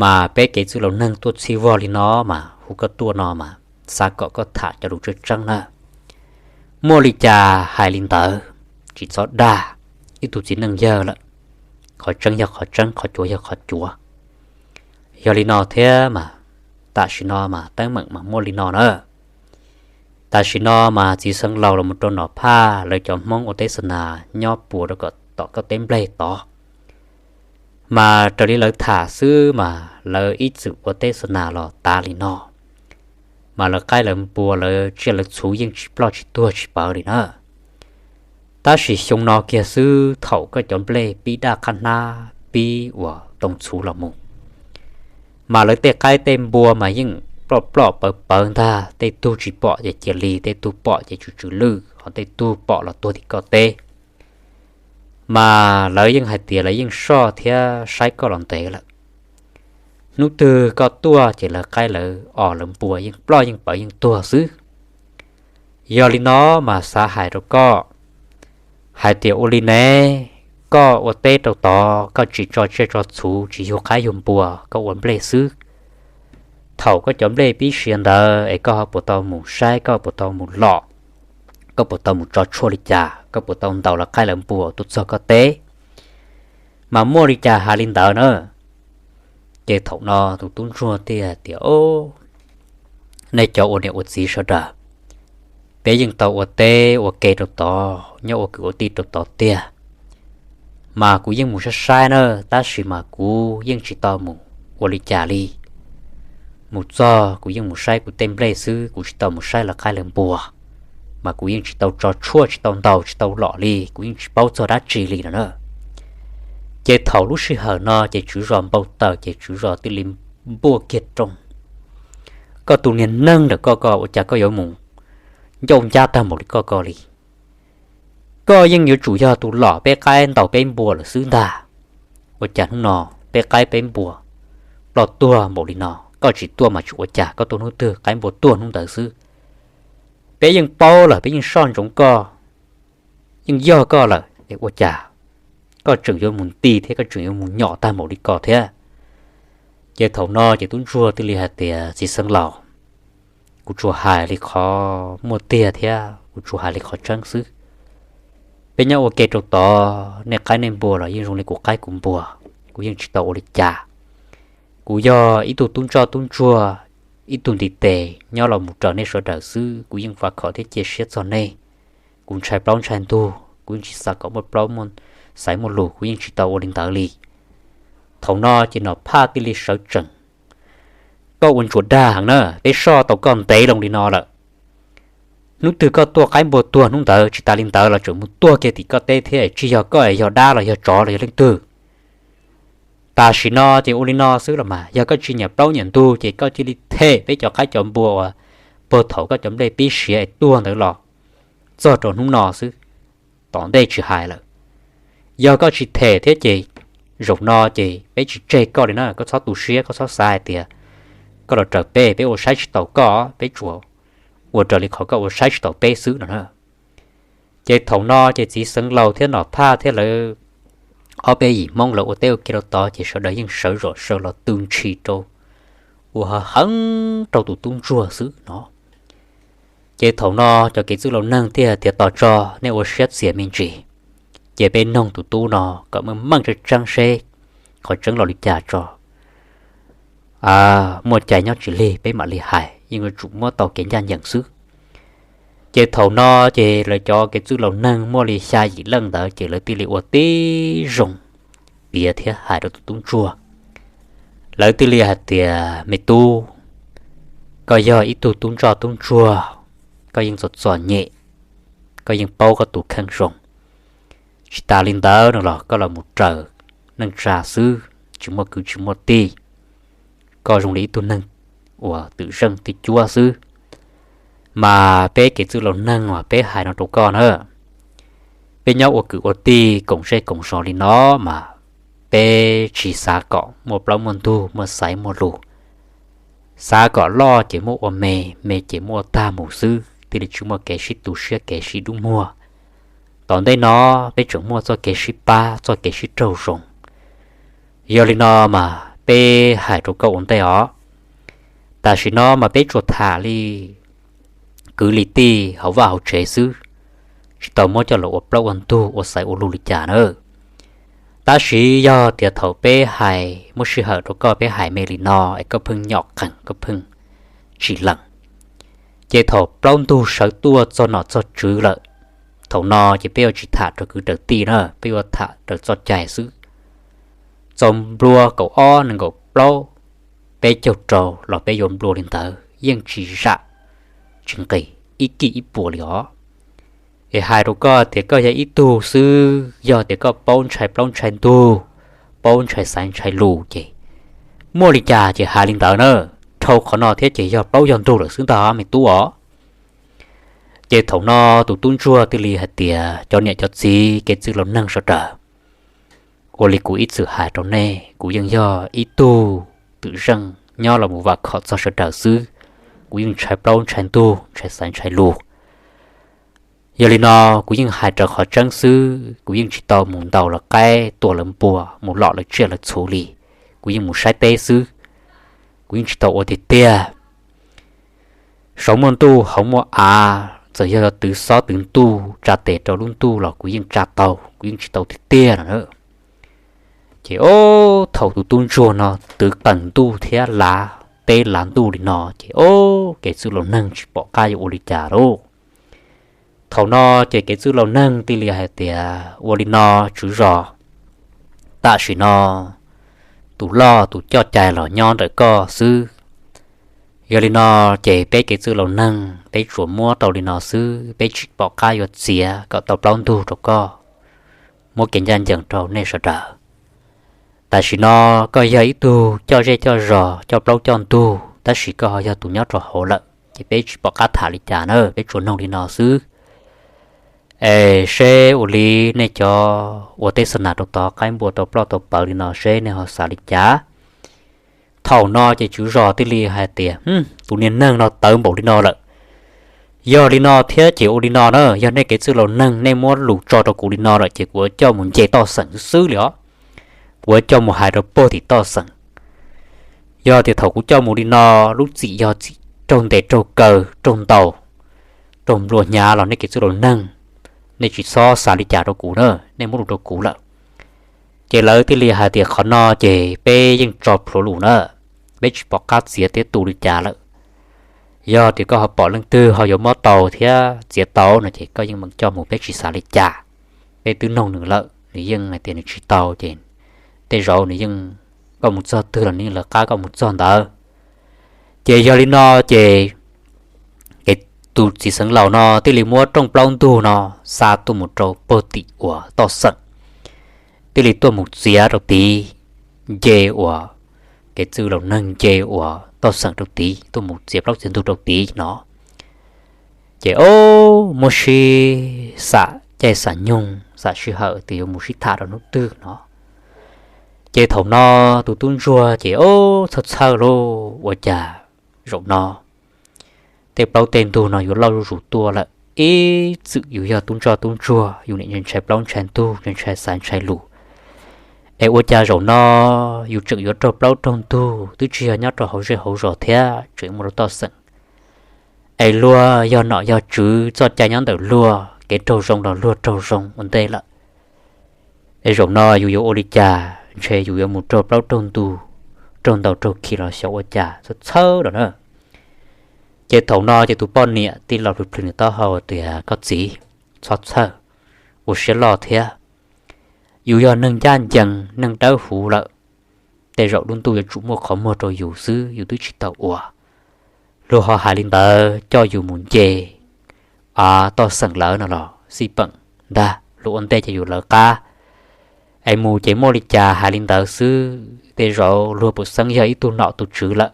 mas peb kev txwv laus neeg tuaj txhij vog li no mas hu koj tuaj no mas xav kom koj tham cov lus tseeb tseeb na. Muaj li cas hais li ntawd, tsis txhob dag, ib tug txiv neej yawg lawm, qhov tseeb yog qhov tseeb, qhov cuav yog qhov cuav. Yog li no thiab mas tam sim no mas teeb meem mas muaj li no na. Tam sim no mas txiv xeev laus los mus rau Nom Phaj lawv cov Hmoob ua teb xa nas nyob puas rau tom koj teb nplej tod, mas raws li lawv tham xwb mas lawv ib txwm ua teb xa nas los tav li no, mas lawv qaib lawv npua lawv tsiaj lawv txhu yeej tsis ploj tsis tuag tsis pawv li na. Tab sis xyoo no kiag xwb thaum koj cov nplej pib daj qab hnab pib uas too txhuv los mus, mas lawv tej qaib tej npua mas yeej ploj ploj pawv pawv ntag, tej tug tsis pom ces cia li, tej tug pom ces tsw tsw lwj, ho tej tug pom los tuag tim koj teb. Mas lawv yeej hais tias lawv yeej soj thiab saib koj los ntev lawm. Hnub twg koj tuaj ces lawv qaib lawv os lawv npua yeej ploj yeej pawv yeej tuag xwb. Yog li no mas xav hais rau koj hais tias ua li ne, koj ua teb rau tod koj tsis tso tsiaj tso txhu tsis yug qaib yug npua, koj ua nplej xwb. Thaum koj cov nplej pib siav ntawd es koj ho puas tau mus saib, koj puas tau mus lom, koj puas tau mus tso tshuaj li cas, koj puas tau ntaus lawv qaib lawv npua tuaj txog koj teb? Mas muaj li cas hais li ntawd na. Ces thaum no tus tub ntsuag thiaj hais tias, Nej cov ua niam ua txiv sawv daws, peb yeej tau ua teb ua ke rau tod, nyob ua kwv ua tij rau tod tiag, mas kuv yeej mus saib saib na, tab sis mas kuv yeej tsis tau mus ua li cas li. Mus txog kuv yeej mus saib kuv tej nplej xwb, kuv tsis tau mus saib lawv qaib lawv npua, mas kuv yeej tsis tau tso tshuaj tsis tau ntaus tsis tau lom li, kuv yeej tsis paub txog dab tsi li no na. Ces thaum lub sij hawm no ces tswv zos npau taws ces tswv zos thiaj li npuaj kiag rooj, Koj tus niag neeg lawm koj, koj ua cas koj yuav mus ncauj ncab tag npaum li koj koj li? Koj yeej yuav tsum yog tus lom peb qaib ntaus peb npua lawm xwb ntag. Ua cas hnub no peb qaib peb npua ploj tuag npaum li no, koj tsis tuaj mas tsis ua cas, koj tuaj hnub twg qaib npua tuag hnub ntawd xwb. Peb yeej paub lawm, peb yeej soj ntsoov koj, yeej yog koj lawm es ua cas koj tseem yuav mus nti thiab koj tseem yuav mus nyom tag npaum li ko thiab. Ces thaum no ces tub ntsuag thiaj li hais tias, Txiv xeev laus, kuv tsuas hais li qhov muaj tiag thiab kuv tsuas hais li qhov tseeb xwb. Peb nyob ua ke rau tod, nej qaib nej npua los yeej zoo li kuv qaib kuv npua, kuv yeej tsis tau ua li cas. Kuv yog ib tug tub ntsoj tub ntsuag, ib tug ntiv tes nyob los mus raws nej sawv daws xwb, kuv yeej vam khom thiab cia siab txog nej. Kuv ntshai plaub ntshai ntug, kuv yeej tsis xav kom muaj plaub muaj, xaiv muaj lus, kuv yeej tsis tau ua li ntawd li. Thaum no ces Nom Phaj thiaj li sawv tsees, Koj ua ntsuas dag heev na, peb soj tau koj ntev loo li no lawm. Hnub twg koj tuaj qaib npua tuag hnub ntawd, tsis tas li ntawd los tseem mus tuag kiag tim koj teb thiab, tsis yog koj es yog dab los yog tsov los yog leej twg. Tam sim no ces ua li no xwb los mas, yog koj tsis nyiam plaub nyiam ntug ces koj cia li them peb cov qaib cov npua uas puag thaum koj cov nplej pib siav es tuag ntawd los txog rau hnub no xwb, tom ntej tsis hais lawm. Yog koj tsis them thiab ces zaum no ces peb tsis tseg koj li na, koj txhob tu siab, koj txhob xav hais tias koj los raws peb, peb ua saib tsis taus koj, peb tsuas ua raws li qhov koj ua saib tsis taus peb xwb no na. Ces thaum no ces txiv xeev laus thiab Nom Phaj thiab lawv ob peb yim Hmoob lawv ua teb ua ke rau tod ces sawv daws yeej sawv zom zaws los tw ntshis rau, ua heev rau tus tub ntsuag xwb no. Ces thaum no cov kev txwj laus neeg thiaj tias, Tos tso, nej ua siab txias me ntsis, ces peb noog tus tub no kom meej meej tseeb tseeb seb qhov tseeb los li cas tso, muaj cai nyob tsis lig peb mam li hais, yeej yuav tsum muab tau kev ncaj ncees xwb. Ces thaum no ces lawv cov kev txwj laus neeg muaj li xya yim leej ntawd ces lawv thiaj li ua tib zoo piav thiab hais rau tus tub ntsuag. Lawv thiaj li hais tias, Me tub, koj yog ib tug tub ntsoj tub ntsuag, koj yeej txom txom nyem, koj yeej paub koj tus kheej zoo. Tsis tas li ntawd no los koj los mus raws neej tsa xwb, tsis muaj kwv tsis muaj tij, koj zoo li ib tug neeg uas twm zeej twm cuab xwb. Mas peb kev txwj laus neeg uas peb hais no rau koj na, peb nyob ua kwv ua tij koom zej koom zos li no mas peb tsis xav kom muaj plaub muaj ntug, muaj xaiv muaj lus. Xav kom loj ces muab ua me, me ces muab ua tag mus xwb, thiaj li tsis muaj kev sib tu siab kev sib dub muag. Tom ntej no peb tseem muaj txoj kev sib pab, txoj kev sib raug zoo. Yog li no mas peb hais rau koj ua ntej os. Tam sim no mas peb tsuas tham li kwv li tij hauv vaj hauv tsev xwb, tsis tau muab coj los ua plaub ua ntug ua xaiv ua lus li cas na. Tab sis yog tias thaum peb hais muab sij hawm rau koj peb hais me li no es koj pheej nyom qees koj pheej tsis lees, ces thaum plaub ntug sawv tuaj txog nom txog tswv lawm, thaum no ces peb yuav tsis tham raws kwv raws tij na, peb yuav tham raws txoj cai xwb. Txaus nplua kaum ob nees nkaum plaub, peb caug rau los peb yuav nplua li ntawd yeej tsis zam tsis nqis ib kij ib puas li os. Es hais rau koj tias koj yog ib tug xwb, yog tias koj paub ntshai plaub ntshai ntug, paub ntshai xaiv ntshai lus ces muaj li cas ces hais li ntawd na. Dhau qhov no thiab ces yog plaub yog ntug lawm xwb ntag me tub os. Ces thaum no tus tub ntsuag thiaj li hais tias, Cov niam cov txiv kev txwj laus neeg sawv daws, ua li kuv ib txwm hais rau nej, kuv yeej yog ib tug twm zeej nyob los mus vam khom txog sawv daws xwb. Kuv yeej ntshai plaub ntshai ntug, ntshai xaiv ntshai lus. Yog li no, kuv yeej hais raws qhov tseeb xwb, kuv yeej tsis tau mus ntaus lawv qaib, tua lawv npua, mus lom lawv tsiaj lawv txhu li. Kuv yeej mus saib teb xwb, kuv yeej tsis tau ua tiag tiag. Saum muaj ntuj hauv muaj av, txawm yog twv xob twv ntuj tsa tes rau lub ntuj los kuv yeej tsa tau, kuv yeej tsis tau tiag tiag no. Ces ob thaum tus tub ntsuag no twv qees ntuj thiab lav teb lav ntuj li no ces ob kev txwj laus neeg tsis pom qab yuav ua li cas lauj. Thaum no ces kev txwj laus neeg thiaj li hais tias, Ua li no tswv zos, tam sim no tus loj tus coj cai los nyob ntawm koj xwb. Yog li no ces peb kev txwj laus neeg peb tsuas muab tau li no xwb, peb tsis pom qab yuav txiav kom tau plaub ntug rau koj, muab kev ncaj ncees rau nej sawv daws. Tam sim no koj yog ib tug coj zej coj zos coj plaub coj ntug, tab sis koj ho yog tus nyob rau hauv lawm ces peb tsis pom qab tham li cas na, peb tsuas noog li no xwb. Es seb ua li nej cov ua teb xa nas rau tod qaib npua tau ploj tau pawv li no seb nej ho xav li cas? Thaum no ces tswv zos thiaj li hais tias, Tus niag neeg no tawv npaum li no lawm, Yog li no thiab ces ua li no na, yog nej kev txwj laus neeg nej muab lus tso rau kuv li no lawm ces kuv yuav coj mus nce Toj Xeem xwb xwb li os. Kuv yuav coj mus hais rau puag tim Toj Xeem. Yog tias thaum kuv coj mus li no, lub txim yog txim raug ntes raug kaw raug ntaus raug nplua hnyav los nej kev txwj laus neeg, nej tsis txhob xav li cas rau kuv na, nej muab lus rau kuv lawm. Ces lawv thiaj li hais tias qhov no ces peb yeej tso plhuav lus na, peb tsis pom qab txiav thiab tu li cas lawm. Yog tias koj ho pom leej twg ho yuav muab tau thiab txiav tau no ces koj yeej meem coj mus, peb tsis xav li cas. Peb twb noog nws lawm, nws yeej hais tias nws tsis tau ces tej zaum nws yeej, koj mus txog twg los nws yeej lawv qab koj mus txog ntawd. Ces yog li no ces tus txiv xeev laus no thiaj li muab rooj plaub ntug no xa tuaj mus rau puag tim uas Toj Xeem, thiaj li tuaj mus txiav rau tid, nce uas kev txwj laus neeg nce uas Toj Xeem rau tid, tuaj mus txiav plaub txiav ntug rau tid no. Ces o, muab sib xam caij xam nyoog xam sij hawm tias yuav mus sib tham rau hnub twg no. Ces thaum no tus tub ntsuag ces o, txhawj txhawj lauj, ua cas zaum no tej plaub tej ntug no yuav loj zuj zus tuaj lawm, ib txwm yus yog tub ntsoj tub ntsuag, yus nim ntshai plaub ntshai ntug, ntshai xaiv ntshai lus, es ua cas zaum no yus tseem yuav raug plaub raug ntug, twb tsis yog nyob rau hauv zej hauv zos thiab tseem muaj rau Toj Xeem, es luag yog nom yog tswv, txoj cai nyob ntawm luag, kev raug zoo los luag raug zoo ua ntej lawm. Es zaum no yus yuav ua li cas, ntshe yus yuav mus raug plaub raug ntug, raug ntaus raug khi los xyov ua cas, txhawj txhawj los na. Ces thaum no ces tus poj niam tij laug plhws plhws nws taub hau tias, koj txiv, txhob txhawj, ua siab loj thiab. Yus yog neeg ncaj ncees neeg dawb huv lawm, tej zaum lub ntuj yuav tsum muaj qhov muag rau yus xwb, yus twb tsis tau ua. Luag ho hais li ntawd coj yus mus nce Toj Xeem lawv no los xij peem ntag, luag ua ntej ces yus lawv qab. Es mus ces muaj li cas hais li ntawd xwb, tej zaum luag pam xeeb yog ib tug nom tus tswv lawm,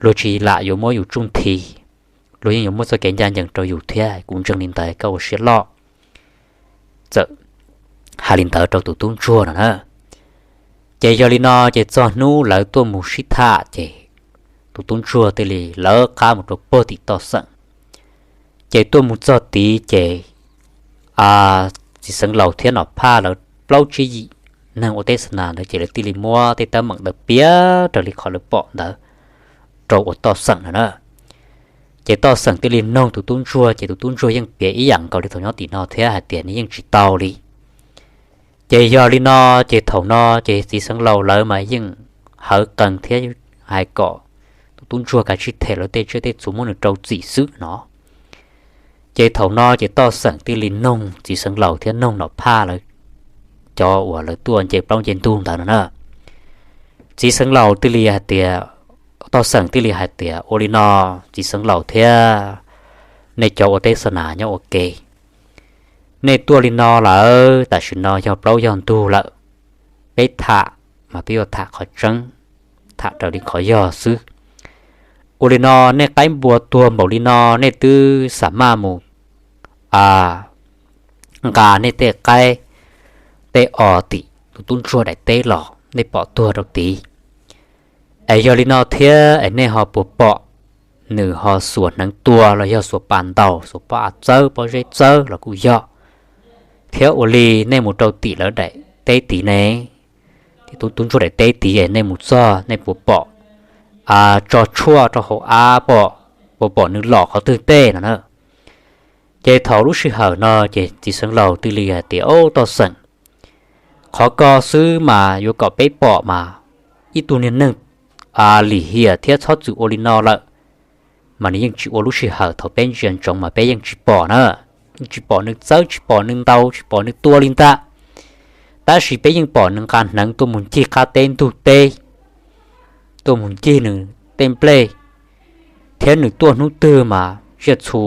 luag tsis lam yuav muab yus tsuj nthi, luag yeej yuav muaj txoj kev ncaj ncees rau yus thiab, kuv ntseeg li ntawd, koj ua siab loj. Txawm hais li ntawd rau tus tub ntsuag no na. Ces yog li no ces txog hnub lawv tuaj mus sib tham ces tus tub ntsuag thiaj li lawv qab mus rau puag tim Toj Xeem. Ces tuaj mus txog tid ces txiv xeev laus thiab nom phaj lawv plaub tsib yim neeg ua teb xa nas ntawd ces lawv thiaj li muab tej teeb meem ntawd piav raws li qhov lawv pom ntawd rau uas Toj Xeem no na. Ces Toj Xeem thiaj li noog tus tub ntsuag ces tus tub ntsuag yeej piav ib yam nkaus li thaum nyob tim no thiab hais tias nws yeej tsis tau li. Ces yog li no, ces thaum no ces txiv xeev laus lawv mas yeej hawv qees thiab hais kom tus tub ntsuag kav tsij them lawv tej tsiaj tej txhu muab nws rau txim xwb no. Ces thaum no ces Toj Xeem thiaj li noog txiv xeev laus thiab noog nom phaj lawv cov uas lawv tuaj nce plaub nce ntug ntawd no na. Txiv xeev laus thiaj li hais tias, Toj Xeem thiaj li hais tias, ua li no, txiv xeev laus thiab nej cov ua teb xa nas nyob ua ke, nej tuaj li no lawm, tam sim no yog plaub yog ntug lawm, peb tham mas peb yuav tham qhov tseeb, tham raws li qhov yog xwb. Ua li no, nej qaib npua tuag npaum li no, nej twb xam maj mus nqa nej tej qaib tej os tim tus tub ntsuag daim teb los nej pom tuag rau tid. Es yog li no thiab es nej ho puas pom nws ho xuas hneev tua los yog xuas pas ntaus, xuas pob av txawb pob zeb txawb los kuj yog, thiab ua li nej mus rau tim lawv daim teb tid ne, tim tus tub ntsuag daim teb tid es nej mus txog nej puas pom tso tshuaj rau hauv av, puas pom nws los qhov twg tej no na. Ces thaum lub sij hawm no ces txiv xeev laus thiaj li hais tias, Au, Toj Xeem, qhov ko xwb mas yuav kom peb pom mas ib tug niag neeg lim hiam thiab txhob txwm ua li no lawm, mas nws yeej tsis ua lub sij hawm thaum peb ntsia ntsoov mas peb yeej tsis pom na, yeej tsis pom nws txawb, tsis pom nws ntaus, tsis pom nws tua li ntag. Tab sis peb yeej pom nws nqa hneev tuaj mus ncig qab teb ntug teb, tuaj mus ncig nws tej nplej, thiab nws tuaj hnub twg mas tsiaj txhu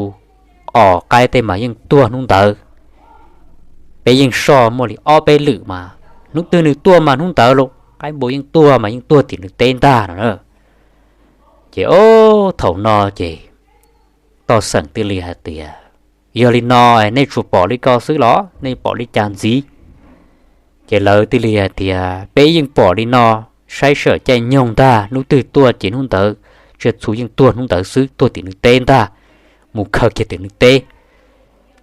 os qaib tej mas yeej tuag hnub ntawd. Peb yeej soj muaj li ob peb lwm mas hnub twg nws tuaj mas hnub ntawd los qaib npua yeej tuag mas yeej tuag tim nws teb ntag no na. Ces o, thaum no ces Toj Xeem thiaj li hais tias, Yog li no, nej tsuas pom li ko xwb los nej pom li cas ntxiv? Ces lawv thiaj li hais tias, Peb yeej pom li no, saib sij hawm caij nyoog ntag, hnub twg tuaj ces hnub ntawd, tsiaj txhu yeej tuag hnub ntawd xwb, tuag tim nws teb ntag. mus khaws kiag tim nws teb.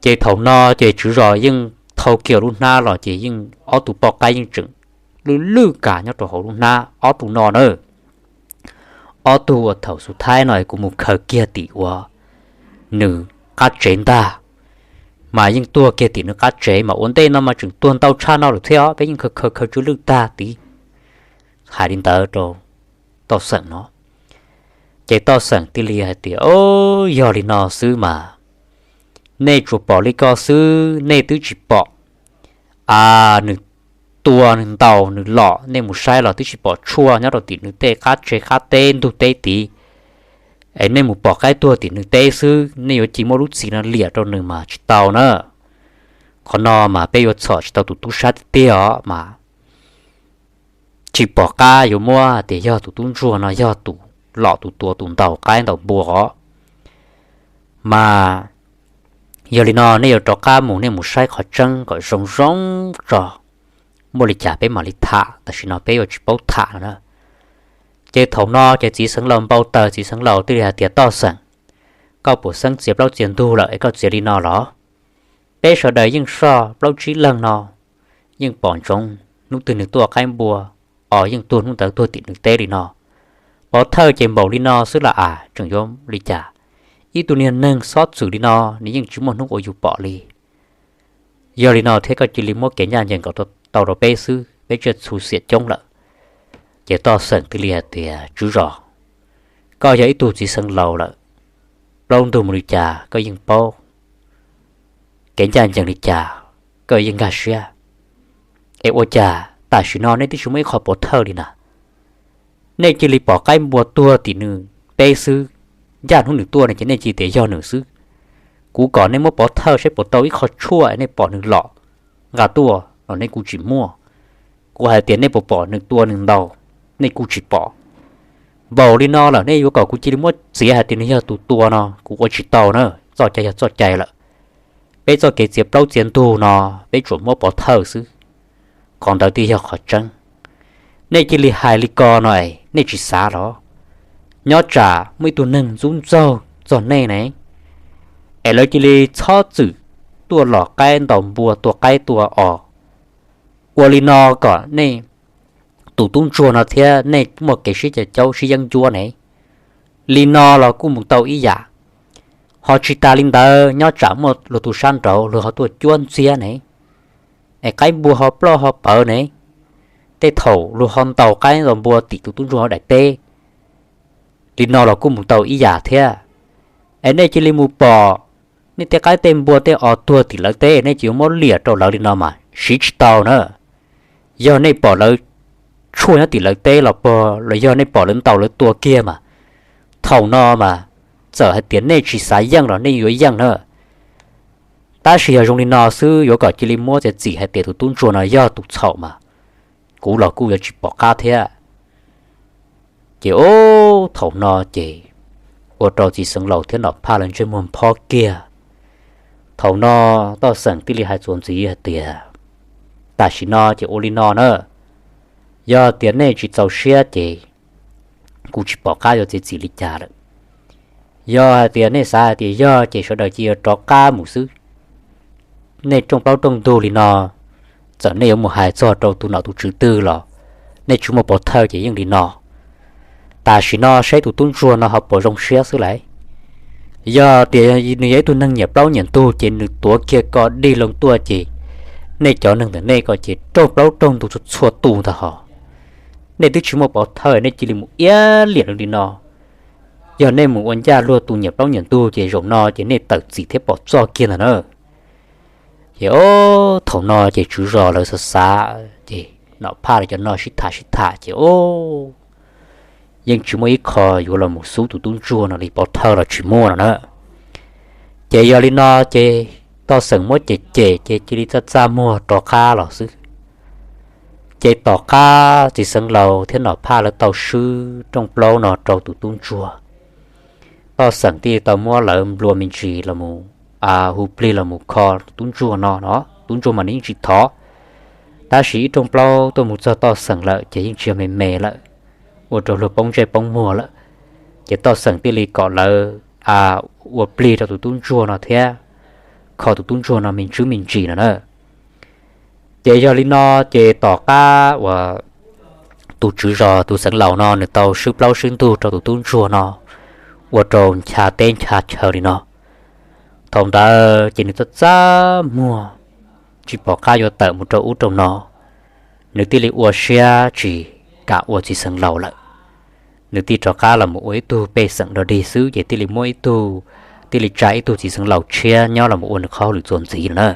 Ces thaum no ces tswv zos yeej thau kiag lub hnab los ces yeej ob tug poj qaib yeej tseem lwj lwj kas nyob rau hauv lub hnab ob tug no na. Ob tug uas thaum xub thaib no kuv mus khaws kiag tim uas nws qab tsev ntag, mas yeej tuag kiag tim nws qab tsev, mas ua ntej no mas tseem tuag ntau tshaj no lawm thiab os, peb yeej khaws khaws khaws tsw lwj tag tid. Hais li ntawd rau Toj Xeem no, ces Toj Xeem thiaj li hais tias, O, yog li no xwb mas nej tsuas pom li ko xwb, nej twb tsis pom a, nws tua nws ntaus nws los, nej mus saib los twb tsis pom tshuaj nyob rau tim nws tej qab tsev qab teb ntug teb tid. Es nej mus pom qaib tuag tim nws teb xwb, nej yuav cia muab lub txim no liam rau nws mas tsis tau na. Qhov no mas peb yuav txhom tsis tau tus tub sab tiag tiag os mas. Tsis pom qab yuav muab tias yog tus tub ntsuag no yog tus los tus tua tus ntaus qaib ntaus npua os. Mas yog li no nej yuav rov qab mus, nej mus saib qhov tseeb kom zoo zoo tso, muaj li cas peb mam li tham, tam sim no peb yuav tsis paub tham no na. Ces thaum no ces txiv xeev laus npau taws, txiv xeev laus thiaj li hais tias, Toj Xeem, koj puas xeeb txiav plaub txiav ntug lawm es koj txiav li no los? Peb sawv daws yeej soj plaub tsib leeg no, yeej pom ntsoov hnub twg nws tua qaib npua os, yeej tuag hnub ntawd tuag tim nws teb li no. Pov thawj ces npaum li no xwb las as, tseem yuav li cas? Ib tug niag neeg xob txwm li no, nws yeej tsis muaj hnub ua yus pom li. Yog li no thiab koj cia li muab kev ncaj ncees kom tau rau peb xwb, peb tsiaj txhu xiam coob lawm. Ces Toj Xeem thiaj li hais tias, Tswv zos, koj yog ib tug txiv xeev laus lawm, plaub ntug mus li cas koj yeej paub, kev ncaj ncees li cas koj yeej nkag siab. Es ua cas tam sim no nej twb tsis muaj ib qho pov thawj li na? Nej cia li pom qaib npua tuag tim nws teb xwb, ncaj hnub nws tuaj ne ces nej cia tias yog nws xwb. Kuv kom nej muab pov thawj saib puas tau ib qho tshuaj nej pom nws los nqa tuaj los nej kuj tsis muaj. Kuv hais tias nej puas pom nws tua nws ntaus, nej kuj tsis pom. Npaum li no lawm nej yuav kom kuv cia li muab txiav hais tias nws yog tus tua no, kuv ua tsis tau na. Txoj cai yog txoj cai lawm. Peb txoj kev txiav plaub txiav ntug no peb tsuas muab pov thawj xwb, qhov ntawd thiaj yog qhov tseeb. Nej cia li hais li ko no es nej tsis xav los? Nyob tsam muaj ib tug neeg ntxub ntxaug txog nej ne, es lawv cia li txhob txwm tuaj los qaib ntaus npua tua qaib tua os. Ua li no kom nej tus tub ntsuag no thiab nej muaj kev sib cav caub sib yeeb ncuab ne. Li no los kuj mus tau ib yam. Ho tsis tas li ntawd, nyob tsam muaj luag tus sab nraud luag ho tuaj cuab ntxiab ne, es qaib npua ho ploj ho pawv ne, tej thaum luag ho ntaus qaib ntaus npua tim tus tub ntsuag daim teb. Li no los kuj mus tau ib yam thiab. Es nej cia li mus pom nej tej qaib tej npua tej os tuag tim lawv teb, nej cia li muab liam rau lawv li no mas siv tsis tau na. Yog nej pom lawv tshuaj nyob tim lawv teb los pog los yog nej pom lawv ntaus lawv tua kiag mas, thaum no mas txawm hais tias nej tsis xav yeej los nej yuav yeej na. Tab sis yog zoo li no xwb, yuav kom cia li muab txiav txim hais tias tus tub ntsuag no yog tus txhaum mas kuv los kuj yuav tsis pom qab thiab. Ces ub, thaum no ces ua rau txiv xeev laus thiab Nom Phaj lawv ntsej muag phob kiag. Thaum no Toj Xeem thiaj li hais txuas ntxiv hais tias, tam sim no ces ua li no na, yog tias nej tsis txaus siab ces kuv tsis pom qab yuav txiav txim li cas lawm. Yog hais tias nej xav hais tias yog ces sawv daws cia li rov qab mus xwb. Nej rooj plaub rooj ntug li no, txawm nej yuav mus hais txog rau tus nom tus tswv twg los nej tsis muaj pov thawj ces yeej li no. Tam sim no saib tus tub ntsuag no ho puas zoo siab xwb lauj. Yog tias nws yog ib tug neeg nyiam plaub nyiam ntug ces nws tuav kiag ko dig loo tuaj ces nej cov neeg ntawm nej ko ces raug plaub raug ntug txhua txhua tus ntag hos. Nej twb tsis muaj pov thawj nej cia li mus iab liam li no. Yog nej mus ua ncaj luag tus nyiam plaub nyiam ntug ces zaum no ces nej tawm txim thiab pom txoj kiag ntag na. Ces ub, thaum no ces tswv zos lawv xav xav ces Nom Phaj lawv cov no sib tham sib tham ces ub, yeej tsis muaj ib qho yuav los mus xub tus tub ntsuag no li, pov thawj los tsis muaj no na. Ces yog li no ces Toj Xeem muab cem cem ces cia li txaj txaj muag rov qab los xwb. Ces tom qab txiv xeev laus thiab Nom Phaj lawv tau swb rooj plaub no rau tus tub ntsuag, Toj Xeem thiaj tau muab lawv nplua me ntsis los mus, hu plig los mus kho tub ntsuag no no, tub ntsuag mas nws yeej tsis thov. Tab sis ib rooj plaub tuaj mus txog Toj Xeem lawm ces yeej tsis yog me me lawm, ua rau luag poob ntsej poob muag lawm. Ces Toj Xeem thiaj li kom lawv ua plig rau tus tub ntsuag no thiab kho tus tub ntsuag no me ntsis me ntsis no na. Ces yog li no ces tom qab uas tus tswv zos tus xeev laus no nws tau swb plaub swb ntug rau tus tub ntsuag no ua rau ncha teb ncha chaw li no. Thaum ntawd ces nws txaj txaj muag tsis pom qab yuav tawm mus rau ub rau no, nws thiaj li ua siab tsis kam ua txiv xeev laus lawm. Nws thiaj rov qab los mus ua ib tug pej xeem dog dig xwb ces thiaj li muab ib tug, thiaj li tsa ib tug txiv xeev laus tshiab nyob los mus ua nws qhov hauj lwm txuas ntxiv no na.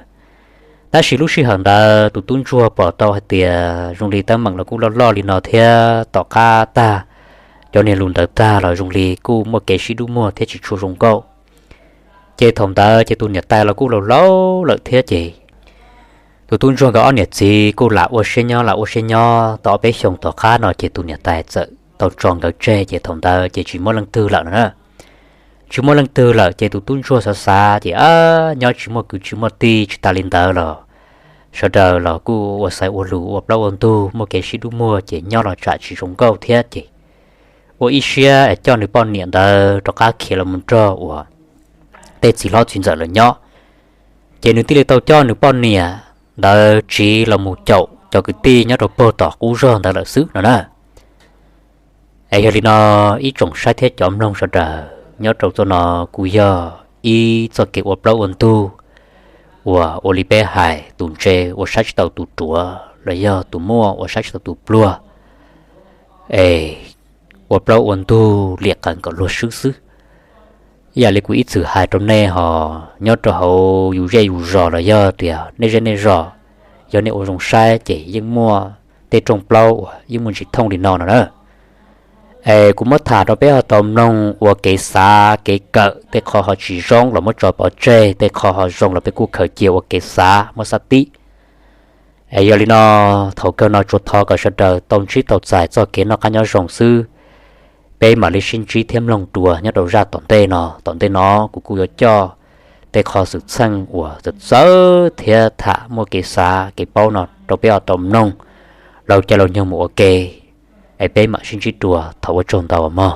Tab sis lub sij hawm ntawd tus tub ntsuag pom tau hais tias zoo li teeb meem los kuj loj loj li no thiab tom qab tag cov niag lus ntawd tag los zoo li kuj muaj kev sib dub muag thiab tsis tshua zoo nkauj. Ces thaum ntawd ces tus niam tais los kuj laus laus lawm thiab ces tus tub ntsuag nkawd ob niam txiv kuj lam ua siab nyob lam ua siab nyob tau ob peb xyoos tom qab no ces tus niam tais txawm tau tso nkawd tseg ces thaum ntawd ces tsis muaj leej twg lawm no na. Tsis muaj leej twg lawm ces tus tub ntsuag xav xav ces nyob tsis muaj kwv tsis muaj tij, tsis tas li ntawd los sawv daws los kuj ua xaiv ua lus ua plaub ua ntug muaj kev sib dub muag ces nyob los tsam tsis zoo nkauj thiab ces ua ib siab es coj nws poj niam ntawd rov qab khiav los mus nrog uas tej txiv hlob txiv ntxawm lawv nyob. Ces nws thiaj li tau coj nws poj niam ntawd tsiv los mus caum cov kwv tij nyob rau puag tom qub zog ntawd lawm xwb no na. Es yog li no, ib tsoom saib thiab cov mloog sawv daws, nyob rau txoj no kuj yog ib txoj kev ua plaub ua ntug uas ua li peb hais, tus ntse ua saib tsis taus tus ruam los yog tus muaj ua saib tsis taus tus pluag. Es ua plaub ua ntug liam qees kom luag swb xwb. Ib yam li kuv ib txwm hais rau nej hos nyob rau hauv yus zej yus zos los yog tias nej zej nej zos, yog nej ua zoo saib ces yeej muaj tej rooj plaub uas yeej muaj ntsis thooj li no no na. Es kuv muab tham rau peb ho tau mloog ua kev xav kev kawm, tej qho ho tsis zoo los muab tso pov tseg, tej qho ho zoo los peb kuj khaws cia ua kev xav muab xav tib. Es yog li no, thaum kawg no tsuas thov kom sawv daws tau ntsib tau txais txoj kev noj qab nyob zoo xwb. Peb mam li sib ntsib thiab mloog dua nyob rau zaj tom ntej no. Tom ntej no kuv kuj yuav coj tej qho xwm txheej uas txawv txawv thiab tham muaj kev xav kev paub no rau peb ho tau mloog laug caij laug nyoog mus ua ke. Es peb mam sib ntsib dua, thov ua tsaug ntau mog.